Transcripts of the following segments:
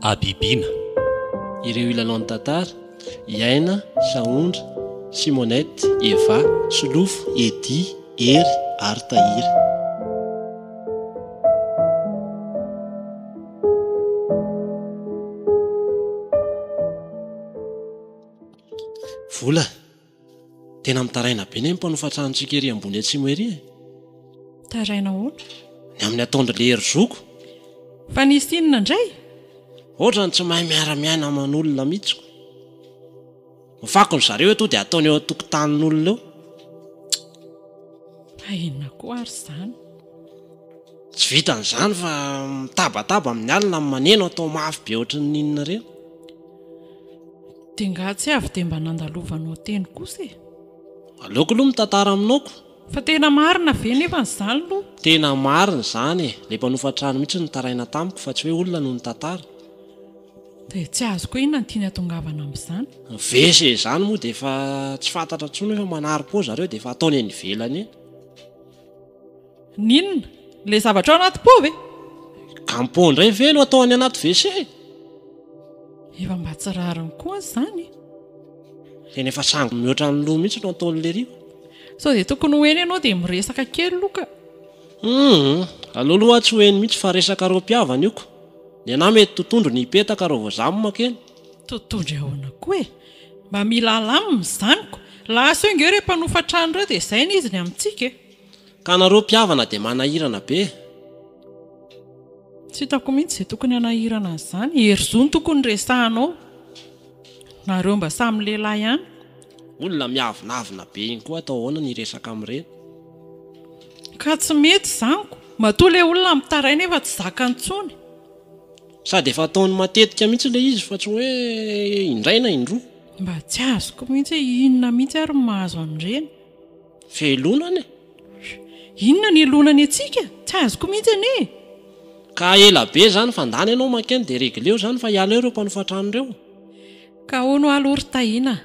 Habibiana. Ireo hilalaon'ny tantara, Iaina, Sahondra, Simonette, Eva, Solofo, Eddy, Hery ary Tahiry. Vola, tena mitaraina be ne ny mpanofa tranontsika ery ambony atsimo ery e. Mitaraina ahoana? Ny amin'ny ataon-dry lery zoko. Fa nisy inona indray? Ohatrany tsy mahay miara-miaina aman'olona mihitsy ko. Ny fakony zareo eto dia ataony eo an-tokotanin'olona eo. Fa inona koa ary izany? Tsy vitan'izany fa mitabataba amin'ny alina ny maneno atao mafy be ohatran'ny inona ireny. Dia nga tsy avy dia mba nandalovanao teny kosa e? Aleoko aloha mitantara aminao ko. Fa tena marina ve nefa izany aloha? Tena marina izany e! Ilay mpanofa trano mihitsy no nitaraina tamiko fa tsy hoe olona no nitantara. Dia tsy azoko hoe inona no tiany hatongavana amin'izany? Ny WC izany moa dia efa tsy fantatra intsony hoe efa manary pô zareo dia efa ataony eny ivelany eny. Ny inona? Ilay zavatra ao anaty pô ve? Ka ny pô indray ve no atao any anaty WC? Efa mba tsy rariny koa izany e! Tena efa sangy mihoatra ny loha mihitsy no ataon'i lery io. Sao dia tokony ho eny ianao dia miresaka kely aloha ka. Humm, aleo aloha aho tsy ho eny mihitsy fa resaka reo mpihavana io ko. Ny anah mety totondro ny hipetaka reo vao za makeny. Totondro ahoana koa e? Mba mila alamina izany ko. Lasa eo nge ireo mpanofa trano ireo dia izay ny izy ny amintsika e. Ka nareo mpihavana dia manahirana be. Tsy hitako mihitsy izay tokony hanahirana an'izany. Hery zo no tokony resahanao. Nareo mba samy lehilahy ihany. Olona miavonavona be iny koa atao ahoana ny hiresaka amin'ireny. Ka tsy mety izany ko. Matoa ilay olona mitaraina efa tsy zakany intsony. Sady efa ataony matetika mihitsy ilay izy fa tsy hoe indray na indroa. Mba tsy azoko mihitsy hoe inona mihitsy ary no mahazo an'ireny. Fialonana e! Inona ny ialonany antsika? Tsy azoko mihitsy anie e! Ka ela be zany fa ndana ianao makeny dia regleo zany fa hiala eo ireo mpanofa trano ireo. Ka hono aloha ry Tahiana a!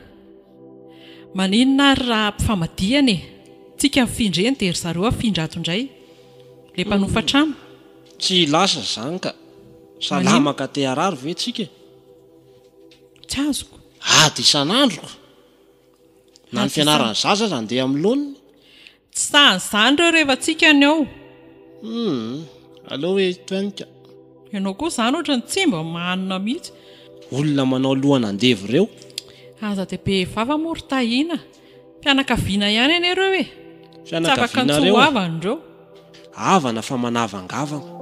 Maninona ary raha ampifamadihana e! Tsika mifindra eny dia ry zareo afindra ato indray. Ilay mpanofa trano. Tsy lasa zany ka! Salama ka te harary ve tsika e? Tsy azoko. Ady isan'andro ko! Na ny fianaran'ny zaza aza andeha amin'ny laoniny. Tsy sahan'izany ireo rehefa tsika ny ao. Humm, aleo hoe itoenika. Ianao koa izany ohatran'ny tsy mba manina mihitsy. Olona manao lohan'andevo ireo. Aza dia be vava moa ry Tahiana. Fianakaviana ihany anie ireo e. Tsy afaka Fianakaviana ny tsy ho ireo e. havana ireo. Havana fa manavangavana.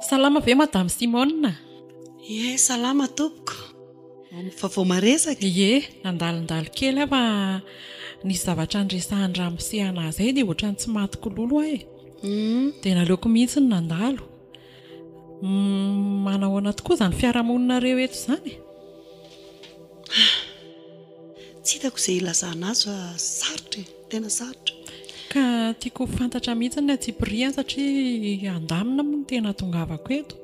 Salama ve Madame Simone? Ie, salama tompoko. Fa vao maresaka? Ie, nandalondalo kely aho fa nisy zavatra niresahan'i ramose anah izay dia ohatran'ny tsy matiko lolo aho e. Dia naleoko mihitsy ny nandalo. Manahoana tokoa izany fiarahamoninareo eto izany e? Tsy hitako izay hilazana azy fa sarotra e, tena sarotra. Ka tiako ho fantatra mihitsy ny antsipiriany satria handamina moa no tena hahatongavako eto.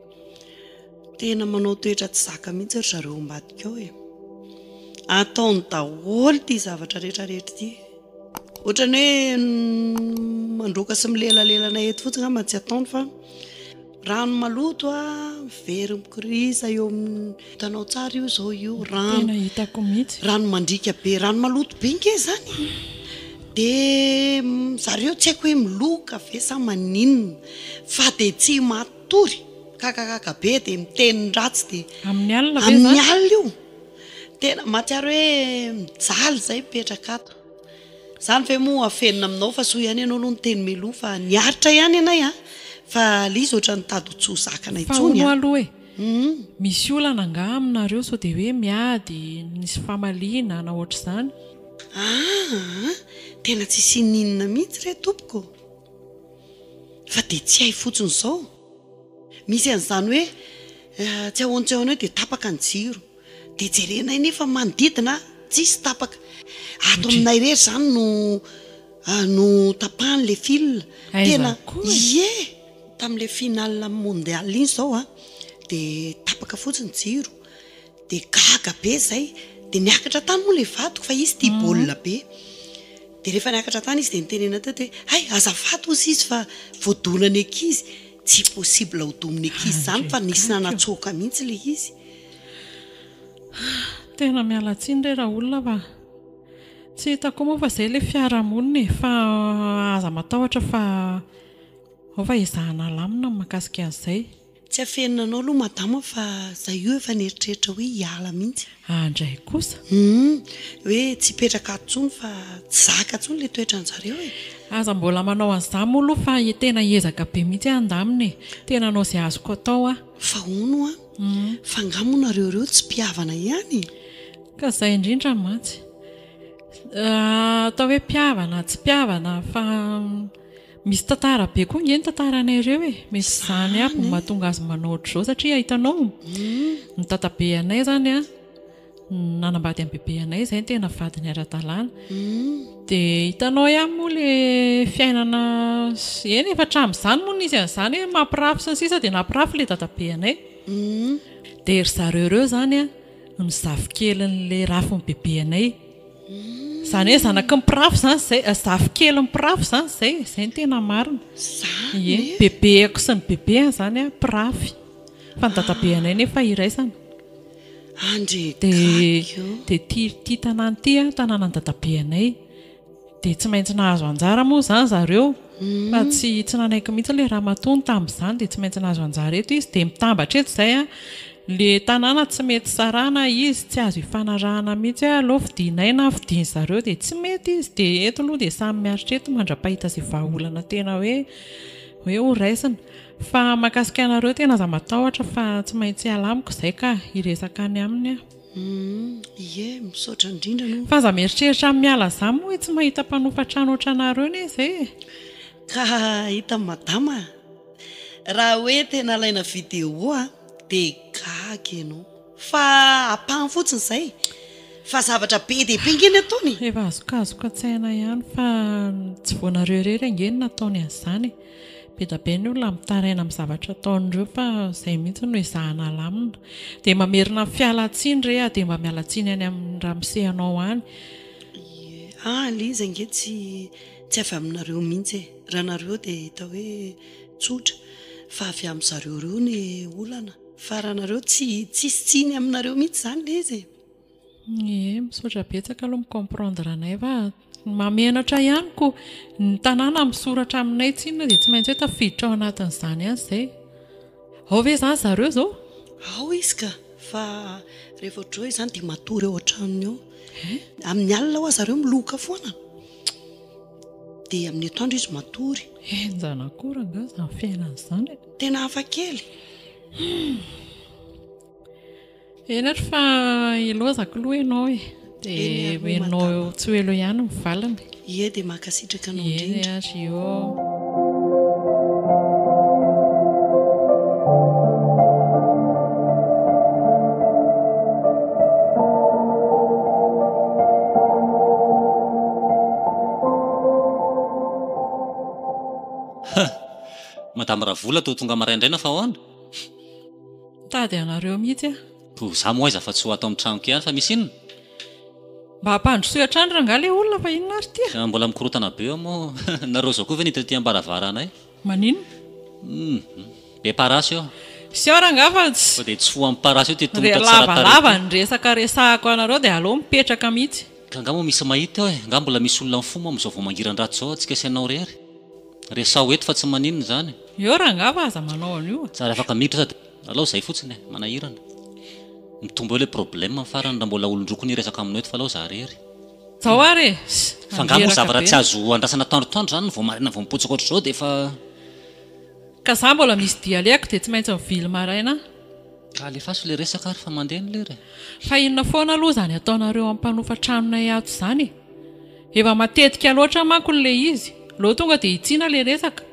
Tena manao toetra tsy zaka mihitsy ry zareo ambadika ao e. Ataony daholo ity zavatra rehetra rehetra ity. Ohatran'ny hoe mandroaka sy milelalelana eto fotsiny angamba tsy ataony fa rano maloto a, very mikorisa eo amin'ny hitanao tsara io izao io rano. Tena hitako mihitsy. Rano mandriaka be, rano maloto be nge izany. Dia zareo tsy haiko hoe miloka ve sa maninona fa dia tsy maty Mitory, kakakaka be dia miteny ratsy dia. Amin'ny alina ve izany? Amin'ny alina io. Tena mahatsiaro hoe mijaly izay mipetraka ato. Izany ve moa afenina aminao fa soa ihany ianao aloha niteny mialoha fa niaritra ihany ianay an! Fa ilay izy ohatran'ny nitady ho tsy ho zakana Fa intsony hono an! aloha e! Misy olana angaha aminareo sao dia hoe miady, nisy famaliana na ohatr'izany? Aa! Tena tsisy ininona mihitsy re tompoko. Fa dia tsy hay fotsiny izao. Misy an'izany hoe tsy ahoana tsy ahoana hoe dia tapaka ny jiro. Dia jerenay nefa manodidina tsisy tapaka. Ato aminay irery izany no no tapahany ilay fil. Aiza koa e? Ie! Tamin'ilay finale mondial iny izao an, dia tapaka fotsiny jiro. Dia gaga be izay. Dia niakatra tany moa ilay vadiko fa izy tia baolina be. Dia rehefa niakatra tany izy dia nitenenana teo dia hay azafady hozy izy fa voadonan'ny ankizy. Tsy possible ho domin'ny ankizy izany fa nisy nanatsoaka mihitsy ilay izy. Tena miala tsiny re raolona fa tsy hitako moa fa izay ilay fiarahamonina e! Fa aza matahotra fa ao fa ezahana alamina ny mahakasika an'izay. Tsy afenina anao aloha madama fa za io efa nieritreritra hoe hiala mihitsy. Ah ndray kosa. Humm hoe tsy hipetraka ato tsony fa tsy zaka tsony le toetran-jareo e. Aza mbola manao an'izany moa aloha fa tena hiezaka be mihitsy aho handamina e. Tena hanao izay azoko atao aho. Fa hono hoa, fa angaha moa nareo ireo tsy mpihavana ihany e? Ka izay indrindra mantsy. Atao hoe mpihavana tsy mpihavana fa. Misy tantara be koa nge ny tantaranay ireo e! Misy izany aby no mahatonga azy manao ohatr'izao satria hitanao, ny dadabe anay izany an, nanambady an'i bebe anay izay no tena vadiny ara-dalàna. Dia hitanao ihany moa ilay fiainana, eny efa hatramin'izany moa nisy an'izany hoe mampirafy sy ny sisa dia nampirafy ilay dadabe anay. Dia ry zareo ireo izany an, no zafikelin'ilay rafin'ny bebe anay. Izany hoe zanaky ny mpirafy izany izay, zafikelin'ny mpirafy izany izay e, izay no tena marina. Izany Ie, e? bebeako sy ny bebeany izany an, mpirafy. Fa ny dadabeanay nefa iraisana. Andry Dia gaga ô. dia ity ity tanàna ity an, tanànan'ny dadabeanay. Dia tsy maintsy nahazo anjara moa izany zareo fa tsy tsy nanaiky mihitsy ilay ramatoa ny tamin'izany dia tsy maintsy nahazo anjara eto izy dia mitambatra eto izay an, ilay tanàna tsy mety sarahana izy, tsy azo ifanarahana mihitsy hoe aleo fidinay na fidin zareo dia tsy mety izy dia eto aloha dia samy miaritra eto mandra-pahita izay vahaolana tena hoe hoe ho raisina. Fa mahakasika anareo tena aza matahotra fa tsy maintsy halamiko izay ka, hiresaka any aminy aho. Humm ie misaotra indrindra aloha. Fa aza mieritreritra ny miala zany moa e tsy mahita mpanofa trano otranareo ne zay e. Ka hitan'i madama a! Raha hoe tena alaina vidéo a! dia gaga ianao. Fa ampahany fotsiny izay. Fa zavatra be dia be ange ny ataony e! Efa azokazoka an-tsaina ihany fa tsy vao nareo irery ange no nataony an'izany e! Be dia be ny olona mitaraina amin'ny zavatra ataon'ireo fa izay mihitsy no ezahana alamina. Dia mamerina ny fialan-tsiny re aho dia mba miala tsiny any amin'ny ramose anao any. Ie, ah ilay izy ange tsy tsy avy aminareo mihitsy e. Raha nareo dia hita hoe tsotra fa avy amin-dry zareo ireo ny olana. Fa raha nareo tsy tsisy tsiny aminareo mihitsy izany ilay izy e. Ie, misaotra betsaka aloha mi-comprendre anay fa mahamenatra ihany ko. Ny tanàna misoratra aminay tsinona dia tsy maintsy hoe tafiditra ao anatin'izany ihany izay. Ao ve izany zareo izao? Ao izy ka, fa rehefa ohatr'izao izany dia matory ao an-tranony ao. Amin'ny alina hoa zareo miloka foana. Dia amin'ny atoandro izy matory. Henjana koa rangahy izany fiainana izany e. Tena hafa kely. Eny ary fa ilaozako aloha ianao e. Dia ho henonao tsy ho ela eo ihany ny valiny. Ie dia mankasitraka anao indrindra. Eny ary ô. Madame Ravola toa tonga maraindraina fa ahoana? Mitady anareo mihitsy aho. Ko za moa aiza fa tsy ho ato amin'ny tranoko ihany fa misy inona? Mba ampandrosoy hatrany rangahy ilay olona fa inona ary ity a? Ka mbola mikorotana be eo moa nareo zao koa ve niditra aty am-baravaranay? Maninona? Hum, be parasy eo. Sao rangahy fa tsy. Fa dia tsy ho amin'ny parasy eo ity tongotra tsara tarehy ity. Lavalava ny resaka resahako anareo dia aleo mipetraka mihitsy. Ka angaha moa misy mahita eo e? Angaha mbola misy olona mifoha moa amin'izao vao mangiran-dratsy izao antsika sy ianao irery? Resaho eto fa tsy maninona izany. Eo rangahy fa aza manao an'io. Tsary afaka miditra sady alao zay fotsiny e, manahirana. Mitombo eo le problème ny farany raha mbola olon-droa koa ny hiresaka aminao eto fa alao za rery. Zao ary e! Fa nga moa Mandreraka zavatra be. tsy azo andrasana atoandrotoandro zany vao maraina vao mipotsaka ohatr'izao dia efa. Ka za mbola misy dia alehako dia tsy maintsy mivily maraina aho. Ka alefaso le resaka ary fa mandeha ny lera e. Fa inona foana aloha izany ataonareo amin'ny mpanofa tranonay ato izany e? Efa matetika loatra manko ilay izy. Aleo tonga dia hitsiana ilay resaka.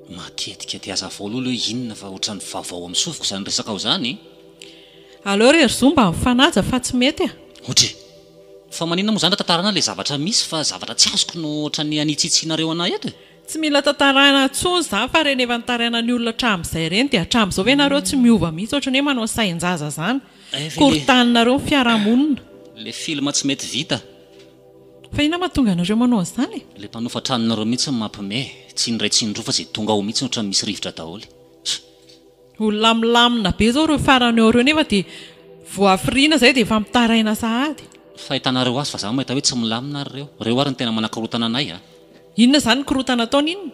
Matetika dia hazavao aloha ilay hoe inona fa ohatran'ny vaovao amin'ny sofiko izany resakao izany. Aleo ry Herizo mba mifanaja fa tsy mety a! Ohatry e! Fa maninona moa izany raha tantarana ilay zavatra misy fa zavatra tsy azoko no ohatran'ny anitsitsianareo anah eto e! Tsy mila tantaraina intsony izany fa ireny efa nitarainan'ny olona hatramin'izay ireny dia hatramin'izao ve nareo tsy miova mihitsy ohatran'ny hoe manao sain-jaza izany? Korontaninareo ny fiarahamonina. Ilay film tsy mety vita. Fa inona mahatonga anareo manao an'izany e? Ilay mpanofa tranonareo mihitsy no mampime, tsy ny iray tsy ny roa fa izay tonga ao mihitsy ohatran'ny misy rivotra daholo. Olona milamina be zao ireo farany ao ireo nefa dia vao hafiriana izay dia efa mitaraina sahady. Fahitanareo azy fa za mahita hoe tsy milamina ary ireo. Ireo ary no tena manakorotana anay a. Inona izany ny korotana ataony inona?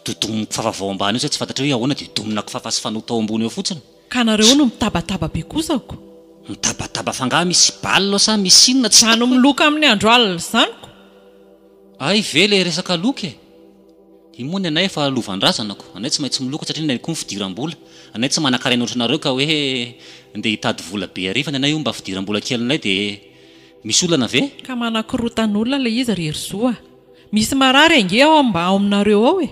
Dodominy kifafa avy ao ambany eo izay tsy fantatreo hoe ahoana dia domina kifafa sy fanoto ao ambony eo fotsiny. Ka nareo no mitabataba be kosa ko. Mitabataba f'angaha misy bal ao sa misy inona tsy Izany hitako e. miloka amin'ny andro alina izany ko. Hay ve le resaka loka e! Io moa ny anay efa lovan-drazana ko, anay tsy maintsy miloka satria ny anay koa ny fidiram-bola, anay tsy manankarena ohatranareo ka hoe ndeha hitady vola be hariva, ny anay io mba fidiram-bola kelinay dia misy olana ve? Ka manakorotan'olona ilay izy ry Herizo a! Misy marary ange ao mba ao aminareo ao e!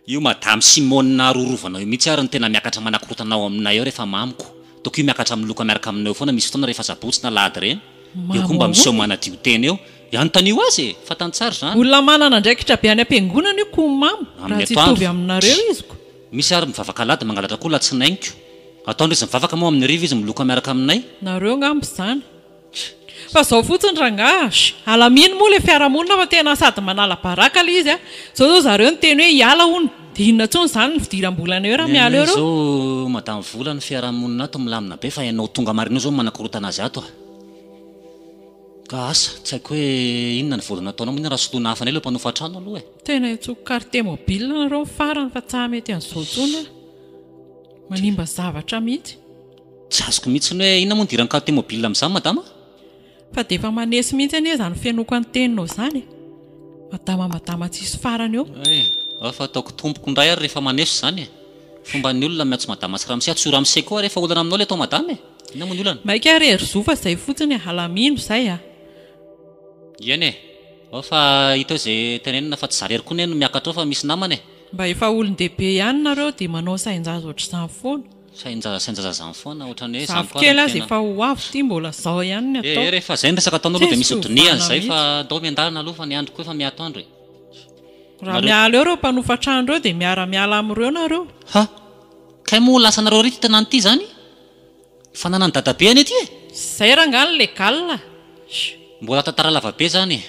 Io madame Simone arorovanao io mihitsy ary no tena miakatra manakorotana ao aminay ao rehefa mamiko. Ataoko io miakatra miloka miaraka aminay eo foana misy fotoana rehefa sabotsy na alahady ireny. Eo koa Mamo mba miseho ahoana e? manadio tena eo. Dia anontanio azy e! Fantany tsara izany. Olona manana andraikitra be any am-piangonana io ko mamo, raha Amin'ny tsy hitovy atoandro. aminareo izy ko. Misy ary mivavaka alahady mangalatra koa alatsinainiko. Atoandro izy mivavaka moa amin'ny hariva izy miloka miaraka aminay. Nareo ngamba izany. Fa zao fotsiny rangaha, alamino moa le fiarahamonina fa tena sady manala baraka le izy a, zao zao zareo niteny hoe hiala hono, de inona tsony zany ny fidiram-bolanay eo raha Ny miala anay eo reo? zao madame vola ny fiarahamonina ato milamina be fa ianao tonga marina io zao manakorotana azy ato a! Ka asa, tsy haiko hoe inona ny voalohany ataonao moa raha soloina hafa indray ilay mpanofa trano aloha e! Tena hiantsoako carte mobile nareo ny farany fa tsa mety an'izao tsony a! Manimba zavatra mihitsy. Tsy azoko mihitsy ny hoe inona moa ny idiran'ny carte mobile amin'izany madama? Fa dia efa maneso mihitsy anie izany fenoiko ny teninao izany e! Madama madama tsisy farany eo. Hay, ao fa ataoko tompoko indray ary rehefa maneso izany e! Fomban'ny olona miantso madama sy ramose, antsoy ramose koa ary efa olana aminao ilay atao madama e! Inona moa ny olana? Maika ary ry zo fa izay fotsiny e! Alamino izay a! Eny e! Ao fa hita eo izay tenenina fa tsy za rery koa anie no miakatra ao fa misy namana e! Mba efa olon-dehibe ihany nareo dia manao sain-jaza ohatr'izany foana. Sain-jaza sain-jaza zany foana ohatran'ny hoe zany koa Zafikely ary no aza tena. efa ho avy ity mbola zao ihany ny Eh atao. eh rehefa zay ny resaka ataonao aloha dia Tsisy misy hodinihana fiovana zay fa mihitsy. ndao miandalana aloha fa ny andro koa efa miatoandro e. Raha Nareo. miala eo ireo mpanofa trano ireo dia miara miala amin'ireo nareo. Ha! Kay moa lasanareo ary ity tanàna ity zany? Fananan'i dadabe anie ity e! Zay rangaha ny légal a! Mbola tantara lava be zany e!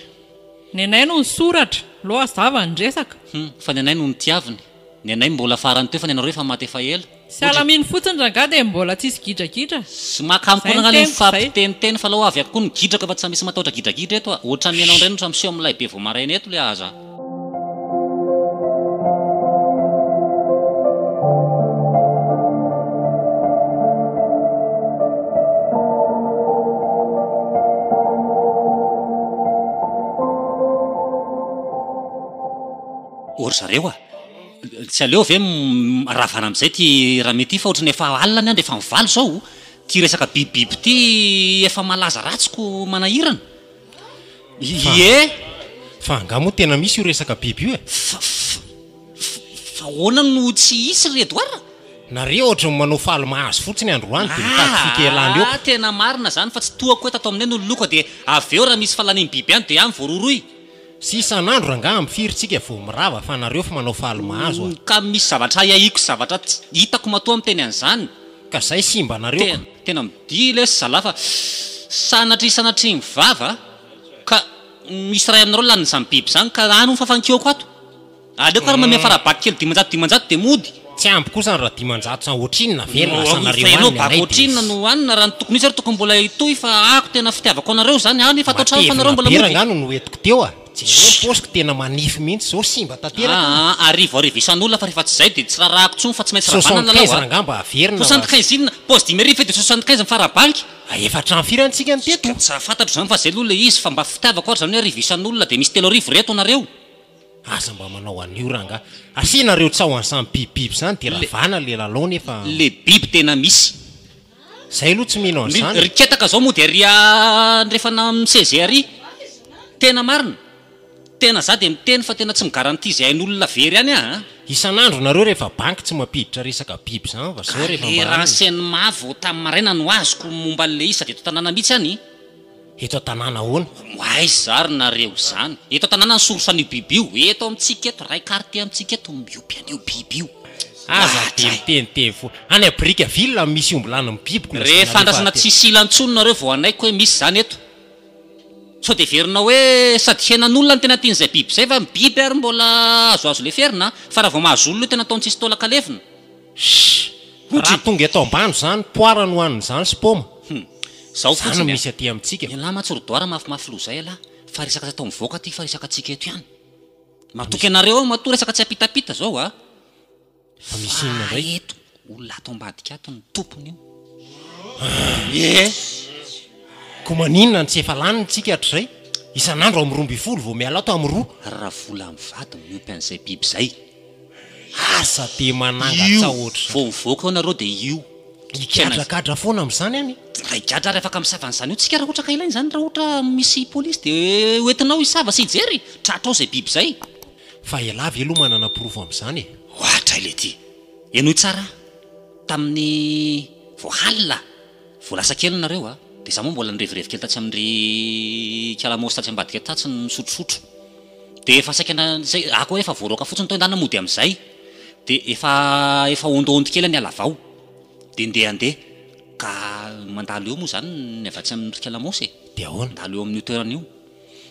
Nenay no nisoratra, aleo hazava ny resaka. Hum, fa ny anay no notiaviny. Ny anay mbola farany teo fa ny anareo efa maty efa ela. Tsy alamino fotsiny rangaha dia mbola tsisy gidragidra. Tsy mahakamo Zay koa ny rangaha le teniko zay. mifampiteniteny fa alao avy ato koa ny gidraka fa tsy misy matahotra gidragidra eto a! Ohatran'ny ianao indray no miseho milay be vao maraina eto le aza. Ô ry zareo a! Tsy aleo ve ravana amin'izay ity ramia ity fa ohatran'ny efa alina ny andro, efa mivalo izao, ity resaka bibibiby ity efa malaza ratsy ko manahirana. Ie! Fa angaha moa tena misy io resaka biby io e? Fa, fa, fa ahoana no tsy hisy ry Edouard? Nareo ohatry ny manao faly mahazo fotsiny androany dia mitady fika ialana eo Ah, ka. tena marina zany fa tsy tohako hoe tato aminay no loka dia avy eo raha misy fahalanian'ny biby any dia any voarohirohy. Sy isan'andro rangaha am firy tsika vao mirava fa nareo fa manao faly mahazo a. Ka misy zavatra ahiahiako sy zavatra tsy hitako matoa miteny an'izany. Ka zay simba nareo ka. Tena midihy lesy zalahy fa sanatria sanatria ny vava ka misy iray aminareo lanin'izany biby izany ka any ho fafankioko ato. Aleoko ary manome farabaky kely 500 500 dia mody. Tsy ampy kosa ny raha 500 zany ohatrinona ve ny lasanareo Fa ianao any ny bako anay dia ohatrinona no hanina raha ny tokony hisy ary tokony mbola hitohy fa ahako tena fitiavako anareo zany any efa atao trano fa nareo Matevina mbola be mody. rangaha no noentiko teo a! Jereo ny paosiko tena manify mihitsy zao simba tanteraka Aa arivo arivo isan'olona fa rehefa tsy zay dia tsy rarahako tsony fa tsy maintsy ravana ny lalao 75 a! rangaha mba averina raha 75 inona? Paosy 5000 ve dia 75 ny fara-banky? Efatra amby firy antsika ny teto? Tsy fantatro zany fa zay aloha le izy fa mba fitiavako ary zany hoe arivo isan'olona dia misy 3000 reto anareo. Aza mba manao an'io rangah. Asianareo tsaho an'izany bibibiby izany dia ravana le lalao nefa. Le biby tena misy. Zay aloha tsy mino an'izany e. Ry ketaka zao mody ary andrefana amin'ny CG ary. Tena marina. Tena za dia miteny fa tena tsy mi-garantie izay ain'olona very any aho a! Isan'andro nareo rehefa banky tsy mampiditra resaka biby zany fa zao rehefa Le mba any. renseignement vao tamin'ny maraina no azoko momba an'le izy sady eto an-tanàna mihitsy any. Eto an-tanàna ahoana? Aiza ary nareo izany? Eto an-tanàna ny source an'io biby io. Eto amintsika eto, ray quartier amintsika eto miopy an'io biby io. Aza dia miteniteny foana. Any à Brickaville no misy omby lanin'ny biby ko lazainareo Rehefa fa andrasana aty. tsisy ila intsony nareo vao hanaiky hoe misy izany eto. Sao dia heverina hoe sady henan'olona no tena tian'izay biby izay fa ny biby ary mbola azoazo leferina fa raha vao mahazo olona io tena ataony tsisy taolaka levona. Shh! Raha tonga eto ambany izany, poara no hanina izany sy paoma. Hum. Zao Izany no fotsiny a. misy aty amintsika. Ialahy mantsy ry Doara mafimafy loha izay ialahy fa resaka tsy atao mivoaka aty fa resaka antsika eto ihany. Matoky anareo aho matoa resaka tsy ampitapita zao a. Fa misy inona Fa indray? eto olona ato ambadika ato ny tompony io. Ie. Ko maninona no tsy efa laniny tsika hatrizay? Isan'andro amin'ny 12 vao miala ato amin'ny roa. Ravola mivady miompy an'izay biby izay. Aza dia Io manangatsa ohatr'izany. vao mivoaka eo nareo dia io. Higadragadra foana amin'izany any. Raha higadra ary afaka misava an'izany eo tsika raha ohatra ka ilaina izany raha ohatra misy polisy dia hoentinao hisava sy hijery. Tratra ao izay biby izay. Fa ialahy ve aloha manana porofo amin'izany e? Ohatra ilay ity. Henoy tsara aho. Tamin'ny vao halina, vao lasa kely nareo a, dia izaho moa mbola nirevirevy kely tatsy amin-dry Ikalamosy tatsy ambadika tatsy nisotrosotro. Dia efa saika na, zay, aho koa efa voaroaka fotsiny tao ndana mody amin'izay. Dia efa, efa ondaondy kely ny ala vao. Dia ndeha handeha. Ka mandalo eo moa izany ny avy atsy amin-dry Ikalamosy e. Dia ahoana? Mandalo eo amin'io toerana io.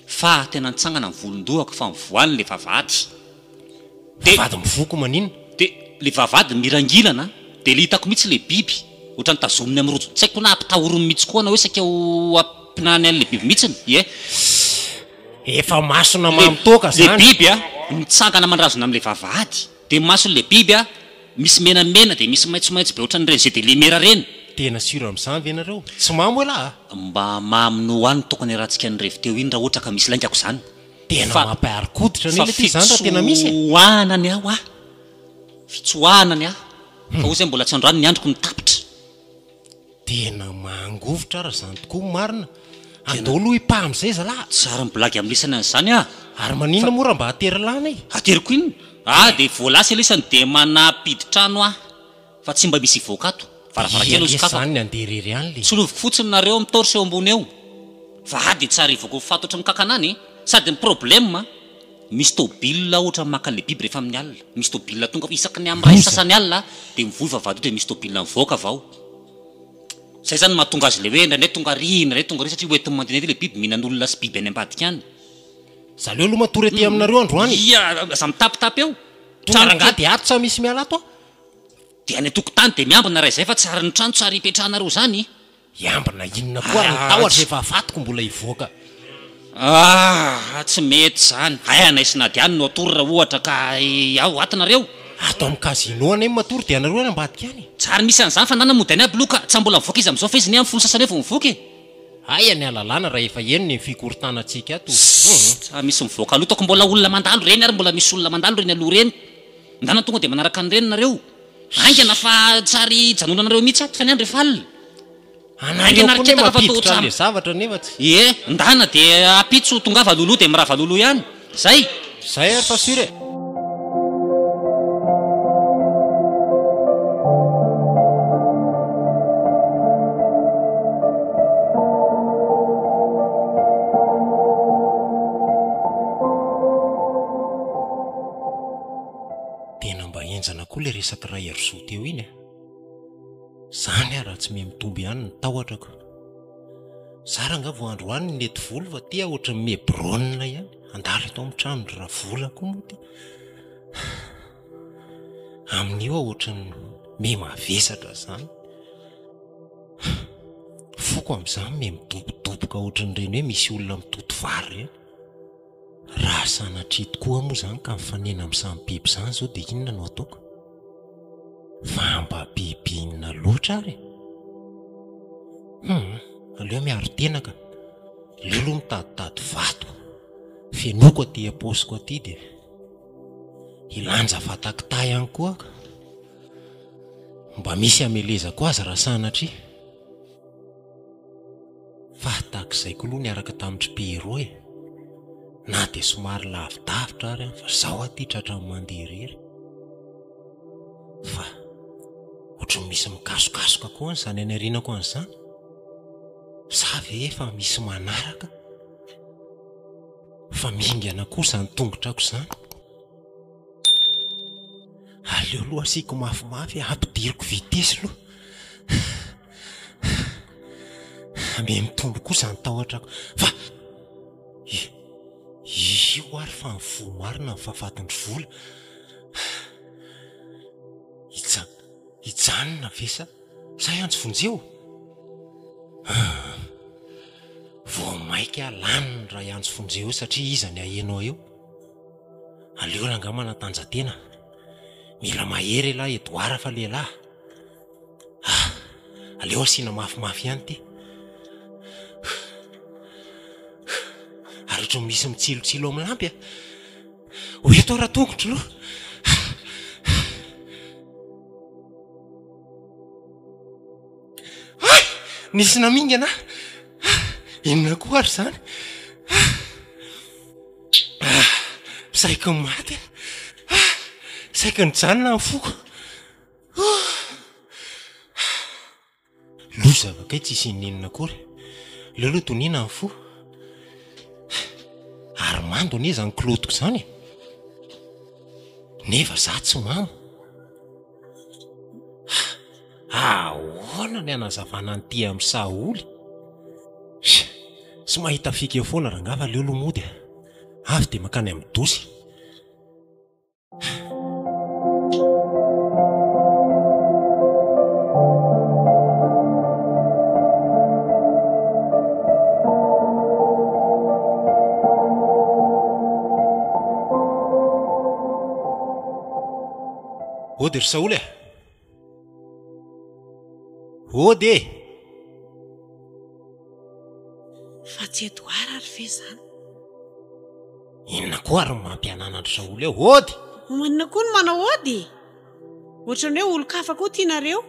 Fa tena nitsangana ny volon-dohako fa nivoany le vavahady. De. Vavahady mivoha ko maninona? De le vavahady mirangilana de le hitako mihitsy le biby ohatran'ny tazominy amin'ny rojo tsy haiko na ampitahoriny mihitsy koa na hoe saika ho ampinany an'le biby mihitsiny ie. Efa masona Le mamy toaka le zany. biby a mitsangana mandrazona amin'le vavahady de mason'le biby a misy menamena de misy maitsomaitso be ohatran'ireny zedelemera reny. Tena sur amin'izany ve nareo? Tsy mamo elah a! Mba mamy no ho any tokony arahantsika ny revy teo iny raha ohatra ka misy laingako zany. Tena Fa mampiharo-koditra anie fa le ty zany raha tena misy e! fitsoahana ny ahy hoa! Fitsoahana ny ahy! Fa hoy zay mbola tsy androany ny androko no tapitra. Tena mangovitra ary zany tokoa ny marina. Tena. Andao aloha hipaha amizay zalahy. Tsy ary miblagy amin'lisany an'izany aho. Ary Fa. maninona moa raha mba atery lana e? Ateriko inona? Ah dia voalasa lisany dia manapidi-trano aho. Fa tsy mba misy hivoaka ato. Varavarankely Ia no lesy sokafako. zany ny andeha irery any le. Tsiloviko fotsiny nareo amin'ny torche eo ambony eo. Fa ah dia tsy ary hivoaka ho faty ohatran'ny kankana any. Sady ny problème, misy tôbila ohatran'ny maka an'ilay biby rehefa amin'ny alina. Misy tôbila tonga isaky ny amin'ny iray Loza. sasany alina dia mivoy vavahady io dia misy tôbila mivoaka avy ao. Zay zany no mahatonga azy ilay hoe indraindray tonga ary, indraindray tonga ary satria hoentiny mandehandeha ilay biby mihinan'olona sy biby any ambadika any. Za aleo aloha matory aty aminareo androany e. Ia, aza mitapitapy eo. Tonga Trano rangahy kely. dia ato tsa misy miala ato a. Dia any an-tokotany dia miambina raha izay fa tsy ary ny trano tsy ary hipetrahanareo izany. Hiambina inona koa ary ny tahotra efa afatiko mbola hivoaka. Ah! Tsy mety izany. Hay anay sy Nadia no hatory raha ohatra ka ao ato nareo. Ato amin'ny casino anay no matory dia anareo any ambadika any. Tsy ary misy an'izany fa nana mody any aby loha ka tsy mbola mivoaka izy amin'izao fa izy anie amin'ny folo sasany eo vao mivoaka e. Hay ny alalana raha efa heno ny fikorontanantsika ato. Sst! Misy mivoaka aloha taoko mbola olona mandalo ireny ary mbola misy olona mandalo ireny aloha ireny. Ndana tonga dia manaraka an'ireny nareo. Haingana fa tsy ary hijanonanareo mihitsy ato fa ny andro efa alina. Anareo Haingana koa ry ne ketaka fa toa mampiditra ohatran'ny. an'le zavatra nefa tsy. Ie, ndana dia ampitso tongava loloha dia mirava loloha ihany. Zay. Zay ary fa sur e. Tena mba henjana koa ilay resak'i Raherisoa teo iny a! Zany aho raha tsy miha mitombo ihany ny tahotra ko. Za rangaha vao androany no nety volo fa ty aho ohatran'ny miha brown ihany. Handalo eto amin'ny tranon-dry Ravola koa moa ty. Amin'io aho ohatran'ny miha mavesatra zany. Foko amin'izany miha midobodoboka ohatran'ireny hoe misy olona mitoto vary ireny. Raha sanatria tokoa moa izany ka mifanena amin'ny samy biby izany izao dia inona no ataoko? Fa mba biby inona loatra ary e? Hum, aleo miaro tena ka. Aleo aloha mitaditady vato. Fenoiko aty am-paosiko aty dia hilanja vata-kitay ihany koa ka. Mba misy hamelezako azy raha sanatria. Fa tahak'izay koa aloha niaraka tamin-dry Pierrot e! Na dia somary lavidavitra ary aho fa zao aho ty tratran'ny mandeha irery. Fa ohatran'ny misy mikasokasoka koa an'izany any aorianako any izany. Sa ve efa misy manaraka? Fa mingana koa izany tongotrako izany. Aleo aloha asiako mafimafy ampidiriko vitesse aloha. Miha mitombo koa izany tahotrako fa io ary fa ny voa marina ny fahafatin-dry vola. Hijanona ve sa sa hiantso vonjeo? Vao maika lany ny raha hiantso vonjeo eo satria iza ny haheno ahy eo? Aleo rangahy manatanja-tena. Mila mahery elah Edouard fa lehilahy. Ah, aleo asiana mafimafy ihany ity. Ary ohatran'ny misy mitsilotsilo amin'ny lampy a. Ho eto aho ratongotro aloha. Hay! Nisy namingana ahy. Inona koa ary izany? Saiky maty aho. Saiky nijanona ny foko. Loza fa kay tsisy ininona akory. Leo aloha toniana ny fo. Ary mando anie izany kilaotiko izany e. Nefa za tsy mamo. Ahoana ny hanazavana an'ity amin'i Saholy? Tsy mahita fika eo foana rangahy fa aleo aloha mody a. Avy dia mankany amin'ny dosy. Ody ry Saoly e! Ody e! Fa tsy Edouard ary ve izany? Inona koa ary no mampianana an-dry Saoly eo? Ody! Maninona koa no manao ody e? Ohatran'ny hoe olon-kafa koa tianareo.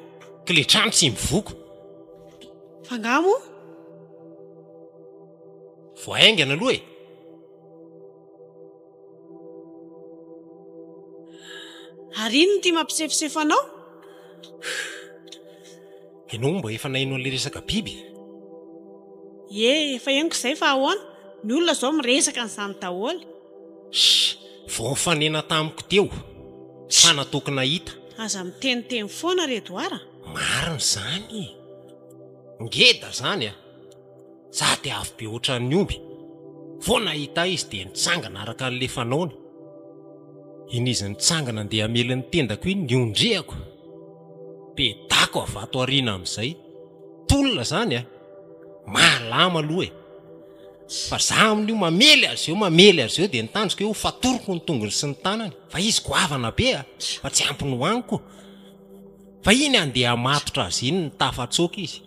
K'le trano tsy mivoko. Fa angaha moa? Vao haingana aloha e! Ary inona ity mampisefosefo anao? Ianao moa mba efa naheno an'ilay resaka biby? Ie, efa henoko izay fa ahoana? Ny olona izao miresaka an'izany daholo. Shh! Vao nifanena tamiko teo fa nataoko nahita. Aza miteniteny foana ry Edouard a! Marina izany e! Ngeda izany a! Sady avo be ohatran'ny omby. Vao nahita ahy izy dia nitsangana araka an'ilay fanaony. Iny izy nitsangana andeha hamely ny tendako iny niondrehako. Pedako avy ato aoriana amin'izay. Tolona izany a! Malama aloha e! Fa za amin'io mamely azy eo, mamely azy eo dia ny tanjoko hoe ho fatoriko ny tongony sy ny tanany. Fa izy goavana be a! Fa tsy ampy nohaniko. Fa iny andeha hamatotra azy iny nitafatsoaka izy.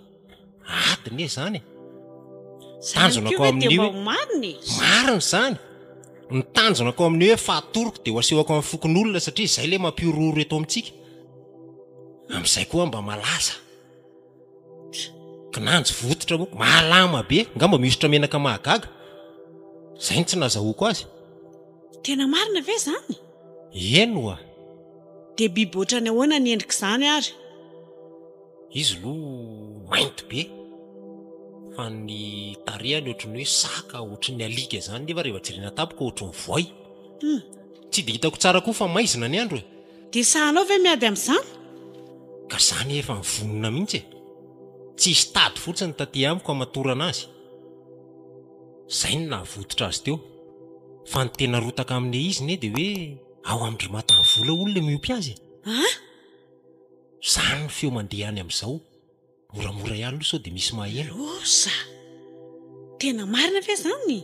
Ady ne zany e. Tanjona ko amin'io hoe marina e. Marina izany. Ny tanjona ko amin'io hoe fahatoroko dia ho asehoko amin'ny fokonolona satria izay le mampihorohoro eto amintsika. Amin'izay koa mba malaza. Kinanjo vototra moa, malama be, angamba mihosotra menaka mahagaga. Izay no tsy nazahoako azy. Tena marina ve izany? Eny oa. Dia biby ohatran'ny ahoana ny endrik'izany ary? Izy aloha mainty be fa ny tarehany ohatran'ny hoe saka, ohatran'ny alika izany nefa rehefa jerena tampoka ohatran'ny voay. Hum. Tsy dia hitako tsara koa fa maizina ny andro e. Dia sahanao ve miady amin'izany? Ka zany efa mivonona mihitsy e. Tsisy tady fotsiny taty amiko hamatorana azy. Zay no nahavototra azy teo. Fa ny tena rotaka amin'ilay izy ne dia hoe ao amin-dry Matanivola hono ilay miompy azy e. An? Zany ny feo mandeha any amizao. Moramora ihany aloha sao dia misy maheno. Loza! Tena marina ve zany?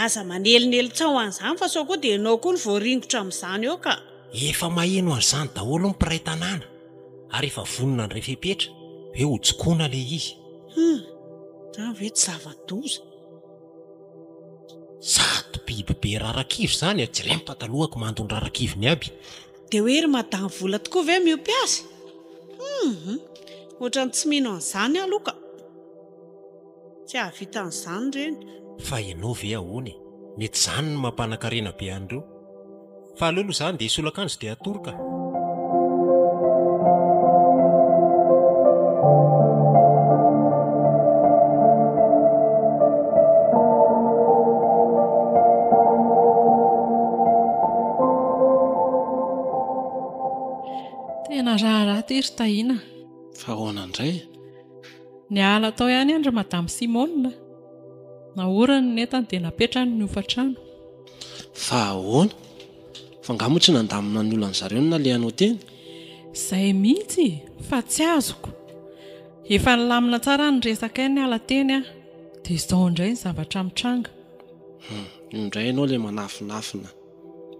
Aza manelinely tsaho an'izany fa sao koa dia ianao koa no voaringotra amin'izany eo ka. Efa maheno an'izany daholo ny mpiray tanàna ary efa vonona handray fepetra hoe ho jokoana ilay izy. Hum! Izany ve tsy zava-doza? Sady biby be rarak'ivy izany a! Jereo ny patalohako mandon'ny rarak'iviny aby. Dia hoe ry madame vola tokoa ve miompy azy? Hum! Ohatran'ny tsy mino an'izany aho aloha ka. Tsy hahavita an'izany ireny. Fa ianao ve ahoana e? Mety izany no mampanakarena be an'ireo. Fa aleo aloha za andeha hisolo akanjo dia hatory ka. Tena raharaha ity ry Tahiana. Fa ahoana indray? Niala tao ihany an ry Madame Simone. Naoriny ny entany dia napetrany ny hofantrano. Fa ahoana? Fa angaha moa tsy nandamina ny olan'ny zareo no nalehanao teny? Izay mihitsy fa tsy azoko. Efa nilamina tsara ny resakay niala teny aho. Dia izao indray ny zavatra mitranga. Hum, io indray ianao ilay manafinafina.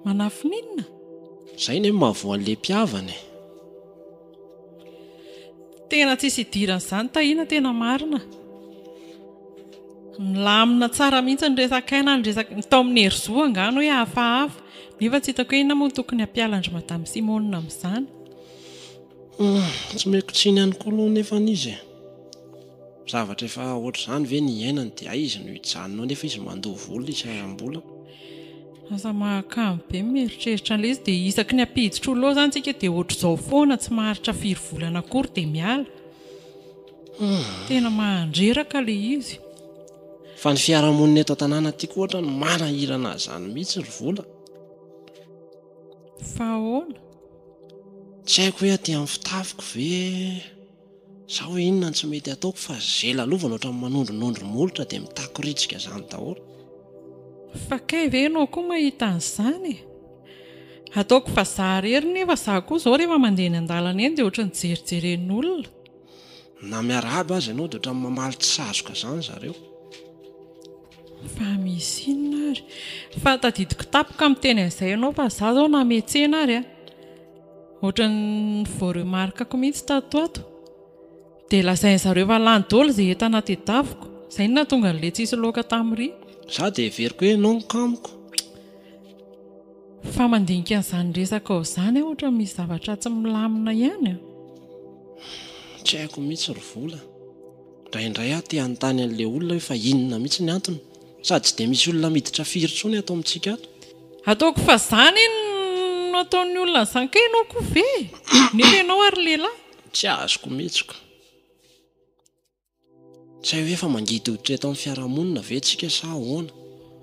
Manafina inona? Izay anie no mahavoa an'ilay mpihavana e. Tena tsisy idiran'izany Tahiana tena marina. Nilamina tsara mihitsy ny resakay na ny resaka ny tao amin'ny Herizo angaha no hoe hafahafa nefa tsy hitako hoe inona moa no tokony hampiala an-dry Madame Simone amin'izany. Hum, tsy omeko tsiny ihany koa aloha nefa izy e. Zavatra efa ohatr'izany ve ny iainany dia aiza izy no hijanona ao nefa izy mandoa vola isan-bolana. Lasa mahakamo be ny mieritreritra an'ilay izy dia isaky ny hampiditra olona ao izany tsika dia ohatr'izao foana tsy maharitra firy volana akory dia miala. Tena mahandreraka ilay izy. Fa ny fiarahamonina eto an-tanàna aty koa ohatrany manahirana azy izany mihitsy ry vola. Fa ahoana? Tsy haiko hoe aty amin'ny fitafiko ve Za hoe inona no tsy mety ataoko fa ze lalovana ohatran'ny manondronondro molotra dia mitakoritsika zany daholo. Fa kay ve ianao koa mahita an'izany e? Ataoko fa za irery nefa za koa izao rehefa mandeha eny an-dalana eny dia ohatran'ny jerijeren'olona. Na miarahaba aza ianao dia ohatran'ny mamaly tsy sazoka zany zareo. Fa misy inona ary? Fa tadidiko tampoka miteny an'izay ianao fa za izao na miantsena ary a. Ohatran'ny voaremarque-ko mihitsy tato ho ato. Dia lazain' zareo fa lany daholo izay entana tedaviko. Izay no nahatonga an'ilay tsisy laoka tamin'ry. Za dia heveriko hoe ianao no kamoko. Fa mandinika an'izany resakao izany aho ohatran'ny misy zavatra tsy milamina ihany an. Tsy haiko mihitsy ry vola. Indraindray aho te hanontany an'ilay olona hoe fa inona mihitsy ny antony. Sady tsy dia misy olona miditra firy intsony ato amintsika ato. Ataoko fa zany no ataon'ny olona an'izany kay ianao koa ve e? Nefa ianao ary lehilahy. Tsy azoko mihitsy ko. Tsy hay hoe efa mangidy hoditra eto amin'ny fiarahamonina ve tsika sa ahoana?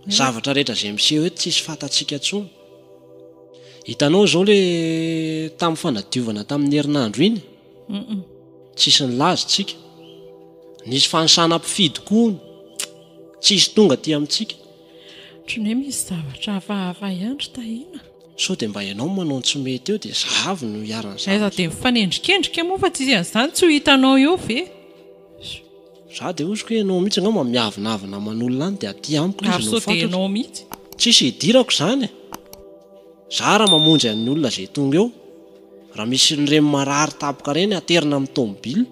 Zavatra rehetra izay miseho eto tsisy fantatsika intsony. Hitanao izao le tamin'ny fanadiovana tamin'ny herinandro iny? Tsisy nilaza tsika. Nisy fanisana mpifidy koa hono. Tsisy tonga aty amintsika. Ohatran'ny hoe misy zavatra hafahafa ihany ry Tahiana. Sao dia mba ianao no manao ny tsy mety eo dia za avy no iharan'ny Aiza zavatra. dia mifanendrikendrika moa fa tsisy an'izany tsy ho hitanao eo ve? Za dia hoziko hoe ianao mihitsy angamba miavonavona aman'olona any dia aty amiko ilay Ary izy no sao dia mifatratra. ianao mihitsy? Tsisy idirako izany e! Za raha mamonjy an'ny olona izay tonga eo, raha misy ireny marary tampoka ireny aterina amin'ny tomobile.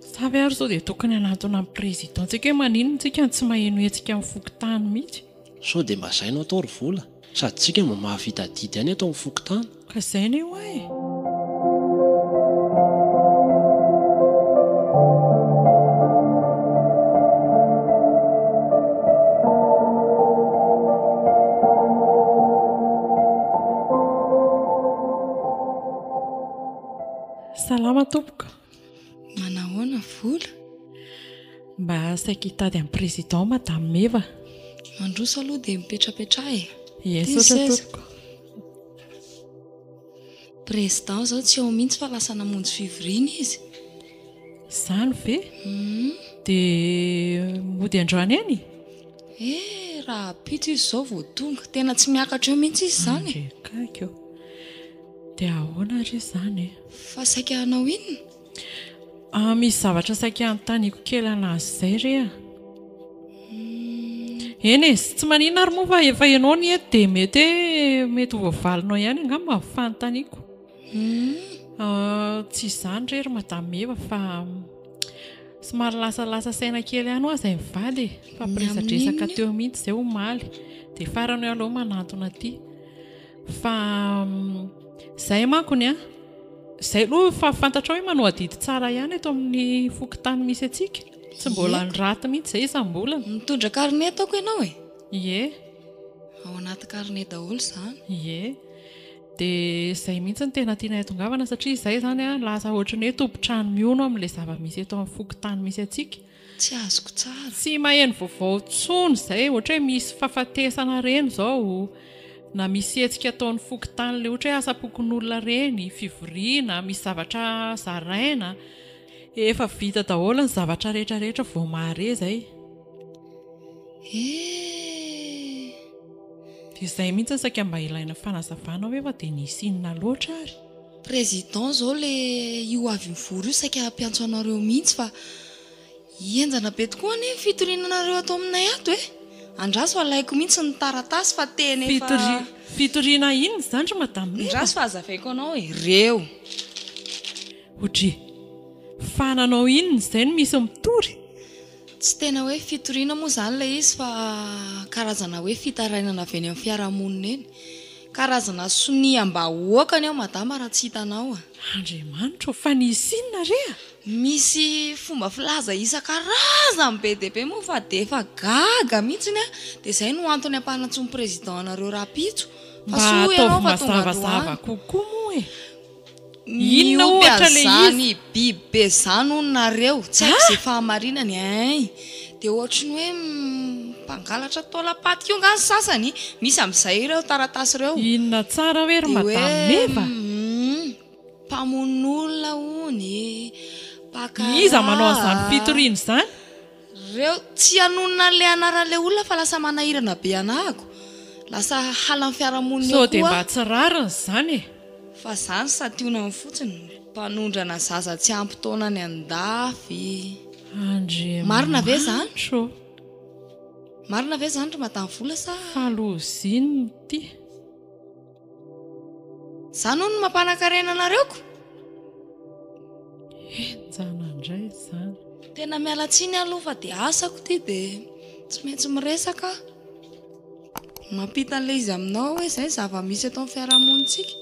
Sa ve ary sao dia tokony hanantona ny président tsika hoe maninona tsika no tsy maheno hetsika amin'ny fokontany mihitsy? Sao dia mba zay no atao ry vola? Sady tsika mba mahavita adidy ihany eto amin'ny fokontany. Ka zay anie hoa e! Salama tompoko. Manahoana vola? Mba saika hitady an'i président madame Meva. Mandroso aloha dia mipetrapetraha e. Ie, Ty ny saotra seza. tompoko. Président izao tsy ao mihitsy fa lasa namonjy fivoriana izy. Izany ve? Dia mody androany ihany? Eh, rahampitso izy izao vao tonga. Tena tsy miakatra eo mihitsy izy izany e. Andre akaiky eo. Dia ahoana re izany e? Fa saika hanao inona? Ah, misy zavatra saika hanontaniako kely an'azy izay re a. Eny e, tsy maninona ary moa fa efa ianao ny eto dia mety hoe mety ho voavalinao ihany angamba ny fanontaniako. Ah, tsy izany re ry Madame Eva fa somary lasalasa saina kely ihany hoa izay mivady e. Fampiresadresaka teo mihitsy izay omaly. Dia farany hoe aleo manantona aty. Fa izay mankony an, izay aloha efa fantatrao hoe manao adidy tsara ihany eto amin'ny fokontany misy antsika. Tsy mbola niraty mihitsy izay isam-bolana. Mitondra carnet ataoko ianao e? Ie. Ao anaty carnet daholo izany. Ie. Dia izay mihitsy no tena tianay hatongavana satria izay izany an, lasa ohatran'ny hoe tompon-trano mihono amin'ilay zava-misy eto amin'ny fokontany misy antsika. Tsy azoko tsara. Tsy maheno vaovao intsony izay, ohatra hoe misy fahafatesana ireny izao, na misy hetsika ataon'ny fokontany ilay ohatra hoe asam-pokonolona ireny, fivoriana, misy zavatra zaraina. Efa vita daholo ny zavatra rehetra rehetra vao mahare izay. Eh! Dia izay mihitsy no saika mba ilaina fanazavana hoe fa dia nisy inona loatra ary? Président zao le io avy mivory io saika hampiantso anareo mihitsy fa henjana be tokoa anie ny fitoriana anareo ato aminay ato e! Andraso alaiko mihitsy ny taratasy fa tena efa. Fitoriana inona izany ry Madame Meva? Andraso fa hazavaiko anao e! Reo. Odry! Fa nanao inona izay no misy mitory? Tsy tena hoe fitoriana moa izany ilay izy fa karazana hoe fitarainana avy eny amin'ny fiarahamonina eny. Karazana soniam-bahoaka ny ao madama raha tsy hitanao a! Andriamanitra ô! Fa nisy inona re a? Misy fomba filaza isan-karazany be dia be moa fa dia efa gaga mihitsy aho. Dia izay no antony hampanantsoin'ny président anareo rahampitso. Fa Mba soa ianao ataovy fa tonga mazavazava androany. kokoa moa e! Inona Miompy ohatra le an'izany izy? biby be zany hono nareo, tsy haiko ze fahamarinany ein! De ohatry ny hoe mpangalatra taolam-paty koa nga ny sasany, misy amin'izay ireo taratasy ireo. Inona tsara hoe ry De hoe madame Meva? mpamono olona hono e, mpaka Iza manao an'izany rà. fitoriana izany? Reo tsy hanonona an'ilay anaran'ilay olona fa lasa manahirana be anahako. Lasa halan'ny fiarahamonina Sao eo dia koa mba aho. tsy rariny izany e? Fa zany santionany fotsiny, mpanondrana zaza tsy ampy taona any andafy. Marina ve zany? Andriamanitra ô! Marina ve zany ry madame Vola sa? Fa loza inona ity? Zany hono no mampanakarena anareo ko! Henjana indray izany. Tena miala tsiny aloha fa dia asako ity dia tsy maintsy miresaka aho. Mampita an'ilay izy aminao hoe izay ny zava-misy eto amin'ny fiarahamonintsika.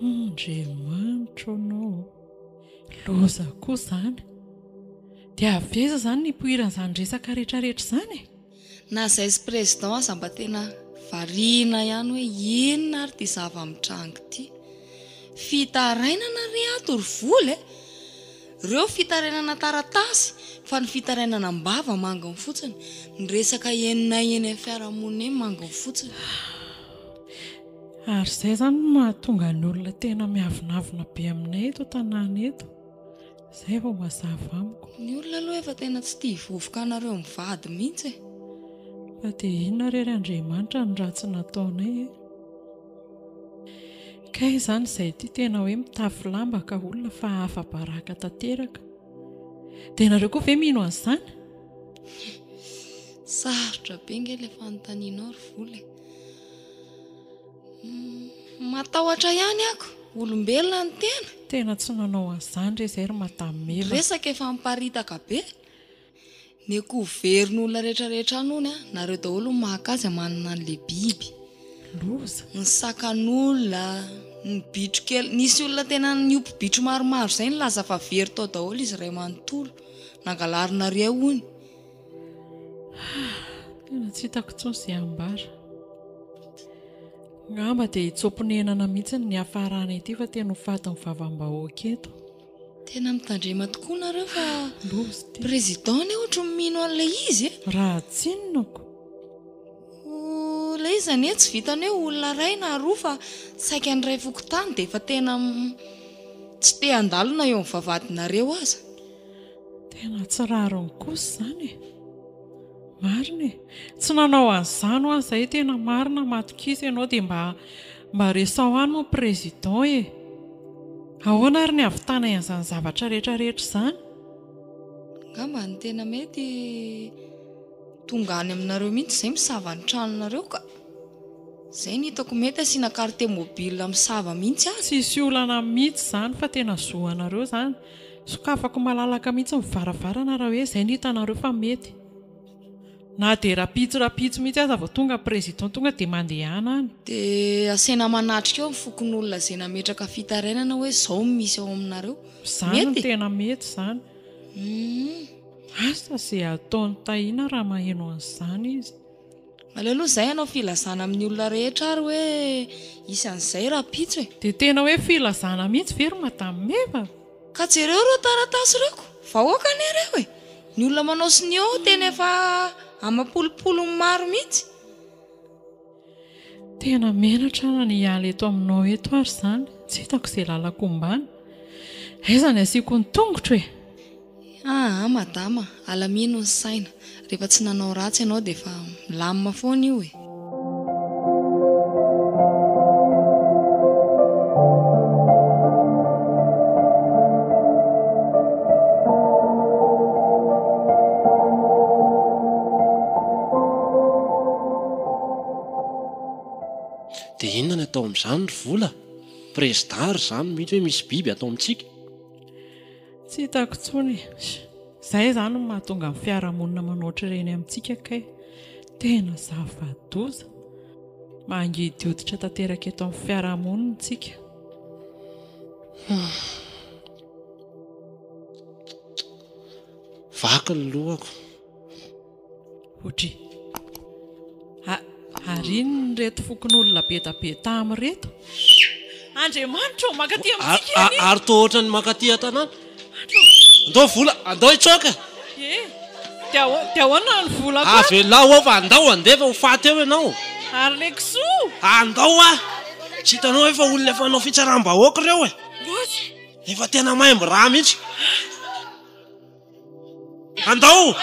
Andriamanitra ô no. Loza koa izany. Dia avy aiza izany ny nipoiran'izany resaka rehetrarehetra izany e? Na zay sy président aza mba tena variana ihany hoe inona ary ity zava-mitranga ity. Fitarainana re ato ry vola e! Reo fitarainana taratasy fa ny fitarainana am-bava manginy fotsiny. Ny resaka henonay eny amin'ny fiarahamonina eny manginy fotsiny. Ary izay izany no mahatonga ny olona tena miavonavona be aminay eto an-tanàna eto. Izay vao mazava amiko. Ny olona aloha efa tena tsy tia hivovoka anareo mivady mihitsy e. Fa dia inona re ry Andriamanitra ny ratsy nataonay e? Kay izany izay ity tena hoe mitafy lamba ka olona fa afa-baraka tanteraka. Dia ianareo koa ve mino an'izany? Sarotra be nge ilay fanontanianao ry Vola e. Matahotra ihany ako, olombelona ny tena. Tena tsy nanao an'izany re izay ry Madame Meva. Resaka efa miparitaka be. Ny akoho very ny olona rehetra rehetra any hono a, nareo daholo no maka azy amanina an'le biby. Loza. Ny sakan'olona, ny bitro kely, nisy olona tena niompy bitro maromaro izay nilaza fa very tao daholo izy iray manontolo. Nangalarinareo hono. Tena tsy hitako intsony izay ambara. Angamba dia hitsoa-ponenana mihitsy ny niafarana ity fa tena ho fatin'ny vavam-bahoaka eto. Tena mitandrema tokoa nareo fa Loza ity. président anie ohatry ny mino an'ilay izy e. Raha tsinonako. Oh, ilay izy anie tsy vitan'ny hoe olona iray na roa fa saika ny iray fokontany dia efa tena tsy te handalo na eo amin'ny vavahadinareo aza. Tena tsy rariny kosa izany e! Marina e! Tsy nanao an'izany hoa izay tena marina matokisa ianao dia mba mba resaho any moa président e! Ahoana ary ny havitanay an'izany zavatra rehetra rehetra izany? Angamba ny tena mety tonga any aminareo mihitsy izay misava ny tranonareo ka! Izay no hitako mety asiana carte mobile misava mihitsy aza. Tsisy olana mihitsy izany fa tena zo anareo izany. Sokafako malalaka mihitsy ny varavarana raha hoe izay no hitanareo fa mety. Na dia rapitso rapitso mihitsy aza vao tonga président tonga dia mandehana any. Dia asaina manatrika eo ny fokonolona izay nametraka fitarainana hoe izao no misy ao aminareo. Izany no Mety e? tena mety izany. Humm. Asa ze ataon'i Tahiana raha maheno an'izany izy. Aleo aloha izay hanao filazana amin'ny olona rehetra ary hoe hisy an'izay rahampitso e. Dia tena hoe filazana mihitsy ve ry Madame Meva? Ka jereo ireo taratasy ireo ko! Vahoaka anie ireo e! Ny olona manao sonia ao tena efa amam-polopolony maro mihitsy. Tena menatra aho ny hiala eto aminao eto ary izany, tsy hitako izay lalako ombana. Aiza ny asiako ny tongotro e? Aa madama, alamino ny saina, rehefa tsy nanao ratsy ianao dia efa milamina foana io e. Dia inona ny atao amin'izany ry vola? Prezida ary izany mihitsy hoe misy biby ato amintsika. Tsy hitako intsony e. Izay izany no mahatonga ny fiarahamonina manao ohatr'ireny amintsika kay. Tena zava-doza. Mangidy hoditra tanteraka eto amin'ny fiarahamonina isika. Vaky ny lohako. Ohatry. A, ary inona ireto fokonolona be da be tamy ireto? Andriamanitra ô, mankaty amintsika anie! Ary toa ohatran'ny mankaty an-tanàna. Andao vola, andao hitsoaka! E, dia aho, dia ahoana ny volako ato? Avelao ao fa andao handeha fa ho faty eo ianao. Ary ilay kisoa? Andao hoa! Tsy hitanao ve fa olona efa hanao fitsaram-bahoaka ireo e? Loza! Efa tena maimbo rà mihitsy. Andao!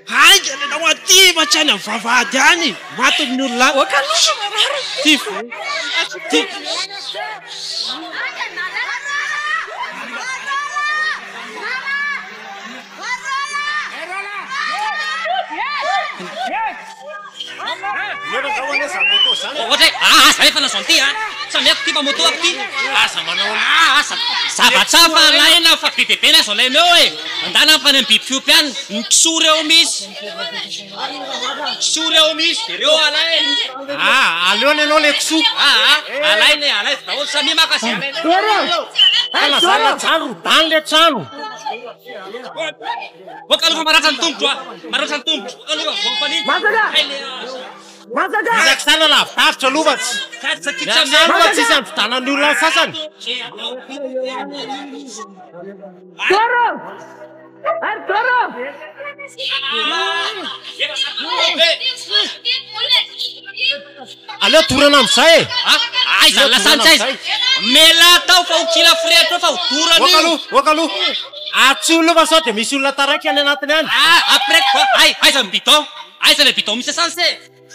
Haingana ianao aty fa tsy any amin'ny vavahady any! Maty ny olona any. Aoka aloha fa marary ny Ty ty. Ohatra hoe ah aza efa nazo an'ity ah, samy ako ty fa moto ako ty, aza manao ah aza, zavatra hafa alaina fa be dia be ny azo alaina eo e, andana fa any amin'ny biby fiompy any, ny kisoa reo misy, kisoa reo misy de reo alaina. Ah aleony ianao le kisoa. Ah ah alaina e, alaivo daholo, samia maka zay alaina eo. Fa lazana trano, rodany le trano. Boaka aloha fa maratra ny tongotro ah! Maratra ny tongotro! Boaka aloha fa voafanitsy! Hay le azo! Mila kisana lavidavitra aloha fa tsy Mila kisana aloha fa tsisy androdanan'ny olona sasany. Aleo dorana amin'izay e! Aiza ny lasantsy aiza? Mialà tao fa ho kila firehitra eo fa ho dorana Oka io. aloha, oka aloha. Atsoy aloha fa sao dia misy olona taraiky any anatiny any. Ah, après quoi? Ay, aiza ny bidon? Aiza ilay bidon misy essence e?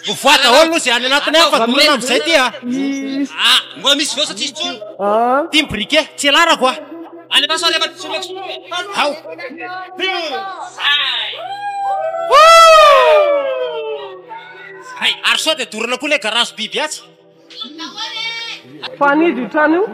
Mivoaha daholo aloha izay any anatiny any fa dorana amin'izay ity a. Ah, mbola misy veo sa tsisy intsony? Ity ny briquet, tsy ilarako a. Alefaso alefa tsy olako Ao. Hay, ary sao dia dorana koa ilay garage biby atsy? Fa an'iza io trano io?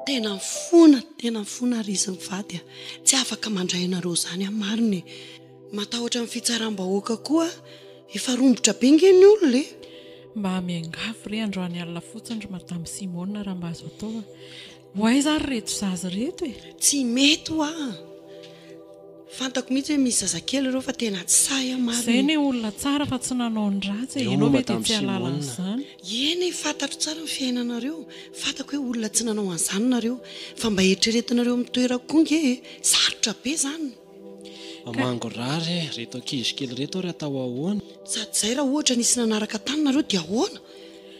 Tena mifona, tena mifona ary izy mivady a. Tsy afaka mandray anareo izany aho marina e. Matahotra ny fitsaram-bahoaka koa aho. Efa rombotra be nge ny olona e. Mba miangavy re androany alina fotsiny ry Madame Simone raha mba azo atao a. Ho aiza ary ireto zaza ireto e? Tsy mety hoa. Fantako mihitsy hoe misy zazakely ireo fa tena tsy sahy aho marina Izay e. anie olona tsara fa tsy nanao ny ratsy e. Eo Ianao moa ve dia Madame tsy hahalala Simone. an'izany? Eny e, fantatro tsara ny fiainanareo. Fantako hoe olona tsy nanao an'izany nareo. Fa mba eritreretinareo amin'ny toerako koa nge e. Sarotra be izany. Mangorary e, reto ankizy kely reto ary atao ahoana? Sady izay raha ohatra nisy nanaraka tany nareo dia ahoana?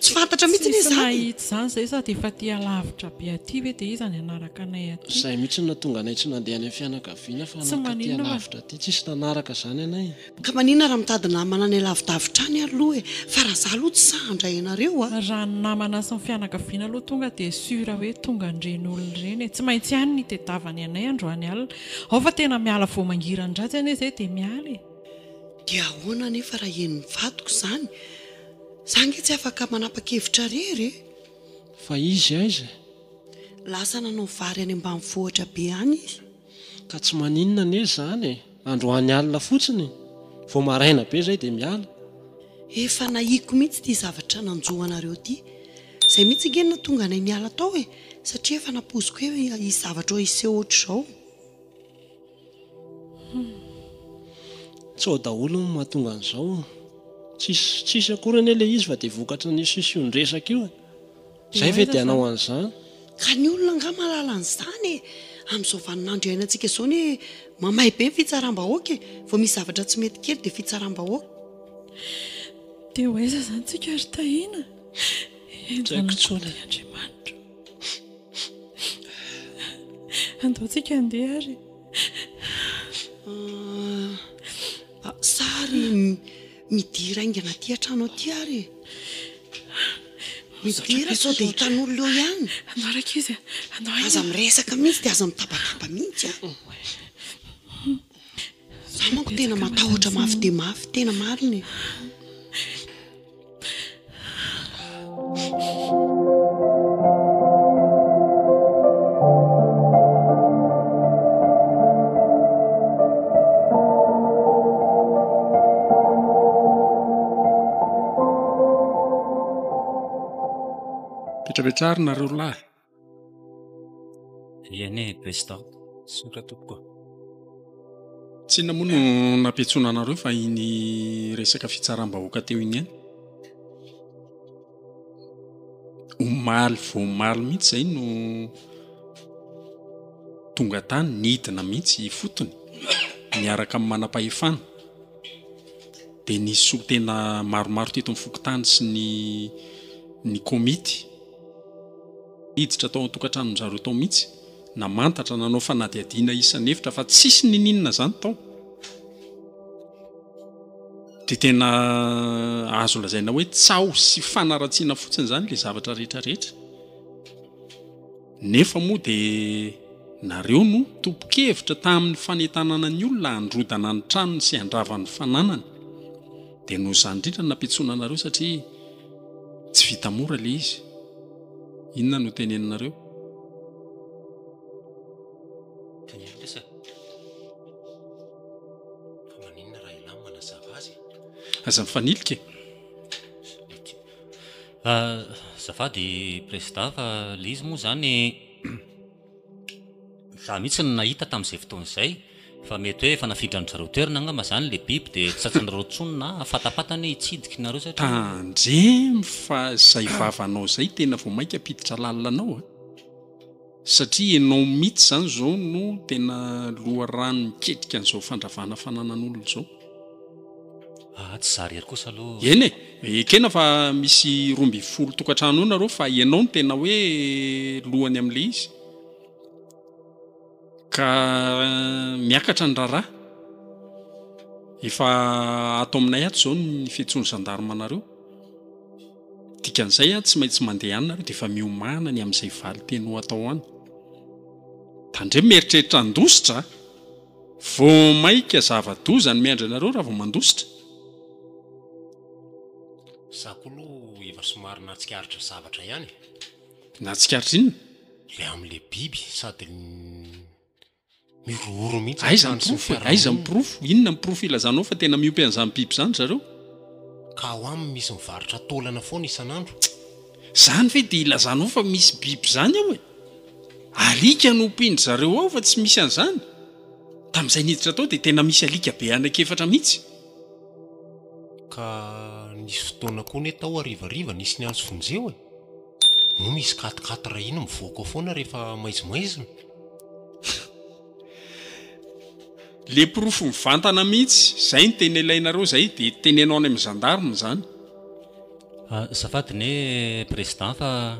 Tsy fantatra mihitsy anie Tsisy izany e! nahita izany izay sady efa aty alavitra be aty ve dia iza ny hanaraka anay aty? Izay mihitsy no nahatonga anay tsy nandeha any amin'ny fianakaviana fa Tsy nankaty maninona fa. alavitra aty. Tsisy nanaraka izany anay. Ka maninona raha mitady namana any alavidavitra any ary aloha e! Fa raha za aloha tsy sahy handray anareo a! Raha ny namana sy ny fianakaviana aloha tonga dia sûr hoe tonga an'ireny olona ireny e! Tsy maintsy any ny hitedavany anay androany alina. Ao fa tena miala vao mangiran-dratsy anie izay dia miala e! Dia ahoana anefa raha henon'ny vadiko izany? Za ange tsy afaka manapa-kevitra irery e! Fa izy aiza e? Lasa nanao vary any ambanivohitra be any izy. Ka tsy maninona anie izany e! Androany alina fotsiny, vao maraina be izay dia miala. Efa nahiko mihitsy ity zavatra nanjo anareo ity. Izay mihitsy ange no nahatonga anay niala tao e! Satria efa nampoiziko hoe hisy zavatra hiseho ohatr'izao. Tsy ao daholo no mahatonga an'izao. Tsisy tsisy akory anie ilay izy fa dia vokatry ny siosion-dresaka io e. Izay ve dia hanao an'izany? Ka ny olona angaha mahalala an'izany e! Amin'izao vaninandro iainantsika izao anie mamay be ny fitsaram-bahoaka e! Vao misy zavatra tsy mety kely dia fitsaram-bahoaka. Dia ho aiza izany tsika ry Tahiana? Tsy haiko intsony e. Andriamanitra. Andao tsika handeha ary. Ah, sary midira haingana aty an-trano aty ary e. Midira sao dia hitan'olona eo ihany. Andao rankizy a. Andao haingana. Aza miresaka mihitsy dia aza mitabataba mihitsy a. Za manko tena matahotra mafy dia mafy, tena marina e. Petrapetraha ary nareo lahy. Eny e, Président. Misaotra tompoko. Tsy inona moa no nampiantsoana anareo fa iny resaka fitsaram-bahoaka teo iny ihany. Omaly vao omaly mihitsy izay no tonga tany, nidina mihitsy ifotony niaraka amin'ny manam-pahefana. Dia nisy solontena maromaro teto amin'ny fokontany sy ny ny komity. Niditra tao an-tokantranon-dry zareo tao mihitsy, namantatra, nanao fanadihadiana isan'efitra fa tsisy niniana izany tao. Dia tena azo lazaina hoe tsaho sy fanaratsiana fotsiny izany ilay zavatra rehetra rehetra. Nefa moa dia nareo no tompon-kevitra tamin'ny fanentanana ny olona handrodana ny tranony sy handrava ny fananany. Dia noho izany indrindra no nampiantsoana anareo satria tsy vita mora ilay izy. Inona no teneninareo? Teneno lesy e. Fa maninona raha elah no manazava azy e? Aza mifanilika e. Azafady Prezida fa le izy moa zany za mihitsy no nahita tamin'izay fotoana izay fa mety hoe efa nafindran-dry zareo toerana angamba zany le biby dia tsy tratranareo intsony na fatapatany hoe hitsidika nareo satria Tandremo fa izay vavanao izay tena vao mainka hampiditra lalina anao a! Satria ianao mihitsy izany izao no tena loharano miketrika an'izao fandravana fananan'olona izao. Ah, tsy za irery kosa aloha. Eny e, ekena fa misy 12 tokantrano eo nareo fa ianao no tena hoe lohany amin'ilay izy. Ka miakatra ny raharaha. Efa ato aminay ato izao ny fiantsoan'ny gendarme anareo. Dikan'izay tsy maintsy mandeha any nareo dia efa miomàna ny amin'izay valin-teny ho atao any. Tandremo mieritreritra handositra a! Vao maika zava-doza ny miandry anareo raha vao mandositra. Za koa aloha efa somary nahatsikaritra zavatra ihany e. Nahatsikaritra inona? Ilay amin'ilay biby sady mirohoro mihitsy ny Aiza ny trano sy ny porofo e? Aiza ny fiarahamonina. porofo? Inona ny porofo ilazanao fa tena miompy an'izany biby izany ry zareo? Ka ao aminy misy mivarotra taolana foana isan'andro. Izany ve dia ilazanao fa misy biby izany ao e? Alika no ompian-dry zareo ao fa tsy misy an'izany. Tamin'izay niditra tao dia tena misy alika be anankiefatra mihitsy. Ka nisy fotoana koa anie tao harivariva nisy niantso vonjeo e! Moa misy quatre quatre iny mivoaka ao foana rehefa maizimaizina. Le porofo mivantana mihitsy, zay no tena ilainareo zay, de teneno any amin'ny gendarme zany. Azafady anie Président fa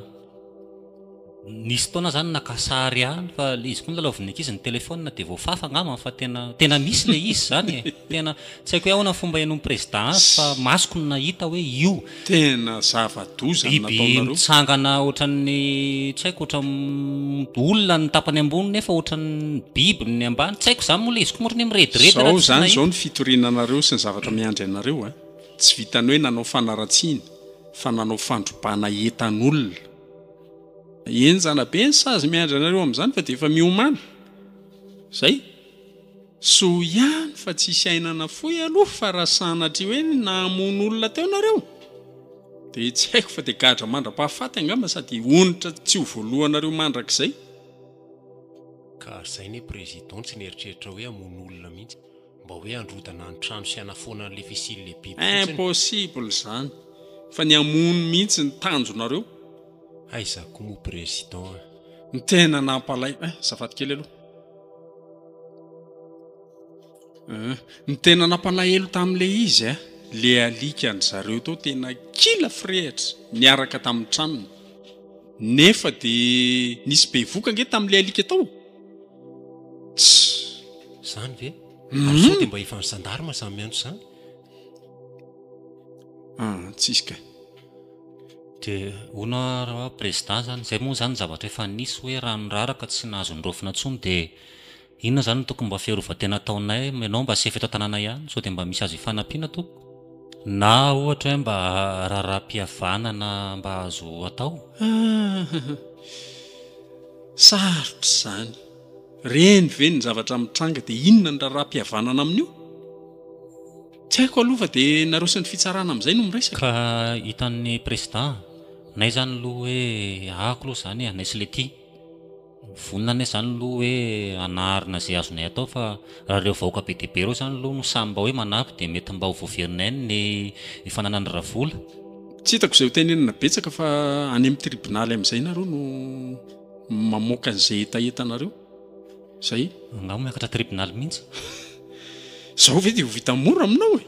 nisy fotoana zany naka sary ihany fa le izy koa nilalaovin'ny ankizy ny téléphone dia voafafa angamba fa tena tena misy le izy zany e! Tena tsy haiko hoe ahoana ny fomba henoin'ny Président azy fa masoko no nahita hoe io. Tena zava-doza ny Biby nataonareo. mitsangana ohatran'ny tsy haiko ohatran'ny olona ny tapany ambony nefa ohatran'ny biby ny ambany, tsy haiko zany moa le izy koa moa ohatran'ny hoe mirediredy raha Zao tsy zany zao nahita. ny fitoriana anareo sy ny zavatra miandry anareo a! Tsy vitan'ny hoe nanao fanaratsiana fa nanao fandrobana entan'olona. Henjana be ny sazy miandry anareo amin'izany fa dia efa miomàna. Zay. Soa ihany fa tsisy aina nafoy aloha fa raha sanatria hoe namono olona teo nareo dia tsy haiko fa dia gadra mandra-pahafaty angamba sady onitra tsy ho voalohanareo mandrakizay. Ka ary zay anie président tsy nieritreritra hoe hamono olona mihitsy. Mba hoe handrodana ny trano sy hanafoana an'ilay fisian'ilay biby fotsiny. Impossible izany fa ny hamono mihitsy ny tanjonareo. Aiza koa moa président a. Ny tena nampalay eh azafady kely aloha eh ny tena nampalahelo tamin'ilay izy eh le alika an-dry zareo tao tena kila firehitra niaraka tamin'ny tranony nefa de nisy bevoka ange tamin'ilay alika tao. Tssy! Zany ve? Ary sao dia mba efa ny gendarme zany miantso zany? Ah, tsisy ka. Dia hono aho raha président zany, zay moa zany zavatra efa nisy hoe rano raraka tsy nahazo niraofina intsony dia inona zany no tokony mba fiarovan-tena ataonay, ianao mba sefo eto an-tanàna ihany, sao dia mba misy azo ifanampiana tompoko? Na ohatra hoe mba raharaham-pihavanana mba azo atao? Ah, Sarotra izany. Reny ve ny zavatra mitranga dia inona ny raharaham-pihavanana amin'io? Tsy haiko aloha fa dia nareo sy ny fitsarana amin'izay no miresaka. Ka hitan'ny président, nay zany aloha hoe ahako aloha izany e, anay sy Letty. Vonona anay izany aloha hoe hanarina izay azonay atao fa raha ireo vahoaka be dia be ireo izany aloha no samy mba hoe manampy dia mety mba ho voaverinay ny fananan'i Ravola. Tsy hitako izay ho tenenina betsaka fa any amin'ny tribonaly amin'izay nareo no mamoaka an'izay hetahetanareo. Zay. Angaha miakatra tribonaly mihitsy? Zao ve dia ho vita mora aminao e?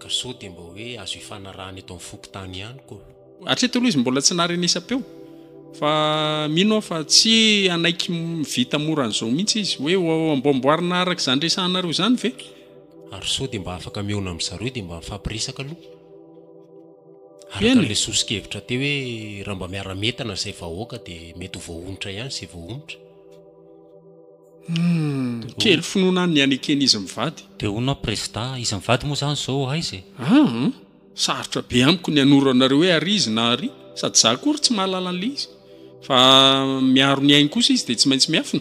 Ka sao dia mba hoe azo ifanarahana eto amin'ny fokontany ihany ko. Hatreto aloha izy mbola tsy naharenesam-peo fa mino aho fa tsy hanaiky vita mora an'izao mihitsy izy. Hoe ho amboamboarina araka izany resahanareo izany ve? Ary sao dia mba afaka mihaona amin-dry zareo dia mba mifampiresaka aloha? Araka an'ilay soso-kevitra teo hoe raha mba miara-mientana izay vahoaka dia mety ho voahonitra ihany izay voahonitra. Humm, kely finoana any ny haneken'izy mivady. Dia hono aho prezida, izy mivady moa izany izao aiza e? Aa, sarotra be amiko ny hanoro anareo hoe ary izy na ary, sady za akory tsy mahalala an'ilay izy. Fa miaro ny ainy kosa izy dia tsy maintsy miafina.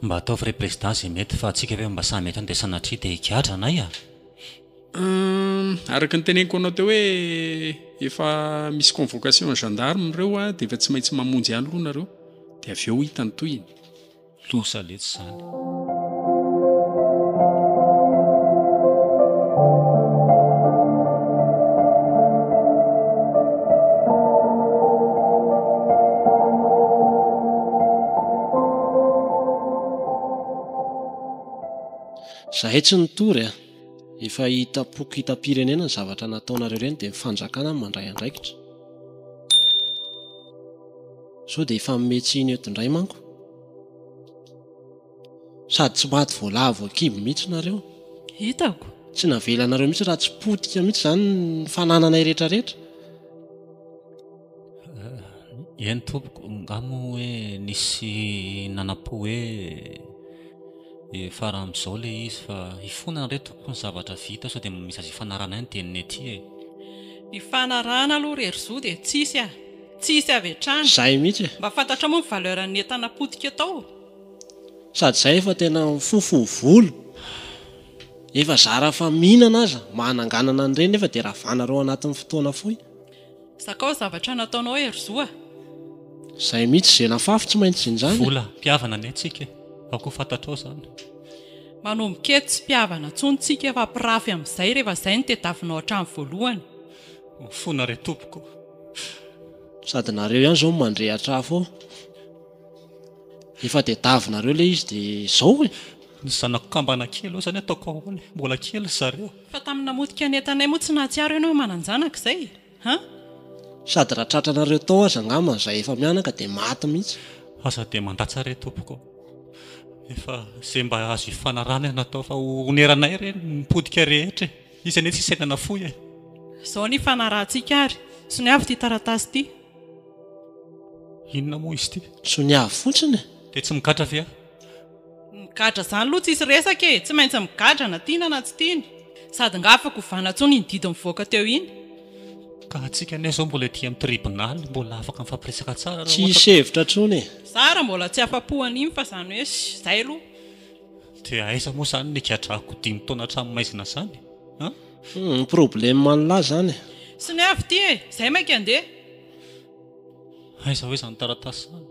Mba ataovy re prezida izay mety fa antsika ve mba samy eto dia sanatria dia higadra anay a! Humm, araka ny teneniko anao teo hoe efa misy convocation gendarme ireo a, dia efa tsy maintsy mamonjy any aloha nareo, dia avy eo hita ny tohiny. Loza letsy izany. Zahay tsy nitory a! Efa hitam-poko hitam-pirenena ny zavatra nataonareo ireny dia ny fanjakana no mandray andraikitra. Sao dia hifanome tsiny eto indray manko. Sady tsy maty voalavo an-kibo mihitsy nareo. Hitako. Tsy navelanareo mihitsy raha tsy potika mihitsy izany ny fanananay rehetrarehetra. Eny tompoko, nga moa hoe nisy nanam-po hoe efa raha amin'izao ilay izy fa hifonana re tompoko ny zavatra vita sao dia misy azo ifanarahana ihany ny teninay aty e. Ny fanarahana aloha ry Herizo dia tsisy a! Tsisy avy hatrany. Zay mihitsy e. Mba fantatrao moa ny valeur ny entana potika tao? Sady zay efa tena mifofo volo. Efa zara fa mihinana aza mba hananganana an'ireny nefa dia ravanareo anatin'ny fotoana fohy. Zakao zavatra nataonao Herizo a! Zay mihitsy ze nafafy tsy maintsy zinjana e. Vola, mpihavana anie tsika e! Ao koa fantatrao zany. Manomboka eto tsy mpihavana tsony tsika fa mpirafy amin'izay rehefa zay no tediavinao hatramin'ny voalohany. Mifona re tompoko. Sady nareo ihany zao no mandrehatra afo ao. Efa tediavinareo le izy de zao e! Ny zanako kambana kely eo izany ataoko ahoana e? Mbola kely ry zareo. Fa tamin'ny namotika ny entanay moa tsy nahatsiaro ianao hoe manan-janaka izay? Han? Sady raha tratranareo tao aza angamba izay efa mianaka dia maty mihitsy. Aza dia mandatsa re tompoko ô. Efa izay mba azo ifanarahana no atao fa honeranay re ny potika rehetra e. Izy anie tsy saina nafoy e. Izao ny ifanarahantsika ary. Soniavo ity taratasy ity. Inona moa izy ity? Soniavo fotsiny e. Dia tsy migadra ve aho? Migadra izany aloha tsisy resaka e! Tsy maintsy migadra na tiana na tsy tiana. Sady nga afaka ovana intsony iny didy nivoaka teo iny. Ka antsika anie izao mbola ety amin'ny tribonaly, mbola afaka mifampiresaka tsara raha Tsy ohatra hisy hevitra intsony e! Za ary mbola tsy afa-po an'iny fa izany hoe zay aloha. Dia aiza moa izany ny higadrako dimy taona hatramin'ny maizina izany an? Hum, problème an'lah izany e! Soniavo ity e! Zay maika andeha. Aiza hoe izany taratasy izany?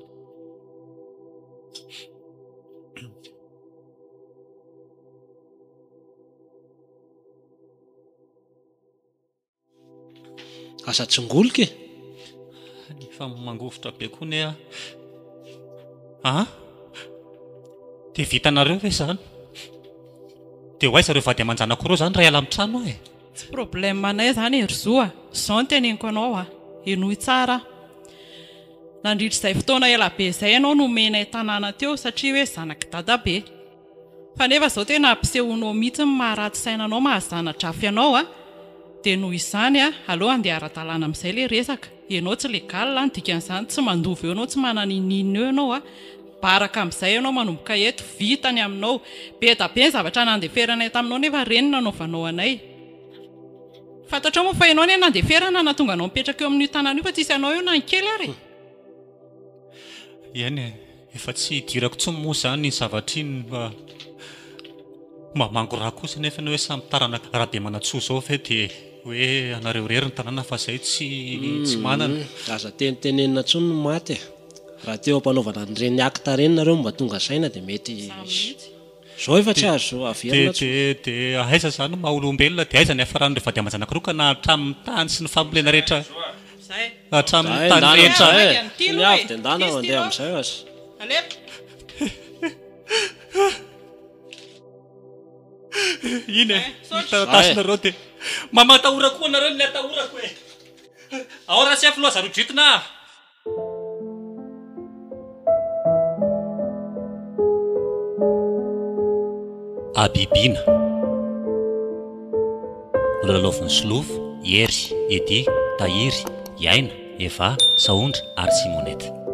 Aza tsingoloka e! Efa mangovitra be koa ne aho. Ah? Dia vitanareo ve izany? Dia ho aiza ireo vady aman-janako ireo izany raha hiala amin'ny trano aho e? Tsy problème anay izany e ry Zo a! Izao no teneniko anao a! Henoy tsara aho. Nandritra izay fotoana ela be izay ianao nomenay tanàna teo satria hoe zanak'i dadabe. Fa nefa izao tena ampisehoanao mihitsy ny maha ratsy saina anao maha zana-drafy anao a! Dia noho izany a, aleo handeha ara-dalàna amin'izay ilay resaka. Ianao tsy légal ny dikan'izany tsy mandova eo ianao tsy manana inininona eo ianao a! Baraka amin'izay ianao manomboka eto, vita ny aminao. Be da be ny zavatra nandeferanay taminao nefa ireny no nanaovanao anay. Fantatrao moa fa ianao anie nandeferana nahatonga anao mipetraka eo amin'io tanàna io fa tsisy anao eo na ny kely ary e! Eny e, efa tsy hidirako intsony moa izany iny zavatra iny fa mba mangorà kosa nefa ny hoe samy taranaka Rabemanantsoa izao ve dia hoe anareo irery ny tanàna fa izay tsy tsy manana. Aza tenitenenina intsony ny maty e! Raha teo am-panaovana an'ireny acte ireny nareo no mba tonga saina dia mety Zao efa tsy azo averina tsony. Dia dia aiza izany maha olombelona dia aiza ny hiafaran'ireo vady aman-janaka ireo ka na hatramin'ny tany sy ny fambolena rehetra hatramin'ny tany rehetra. Ny avy dia ndana mandeha amin'izay aza. Iny e, ny taratasinareo dia mamatahora koa anareo ny atahorako e. Ao raha tsy haiko loha zareo dritina a. Habibiana. Nolalaovin'i Solofo, Hery, Eddy, Tahiry, Aina, Eva, Sahondra ary Simonette.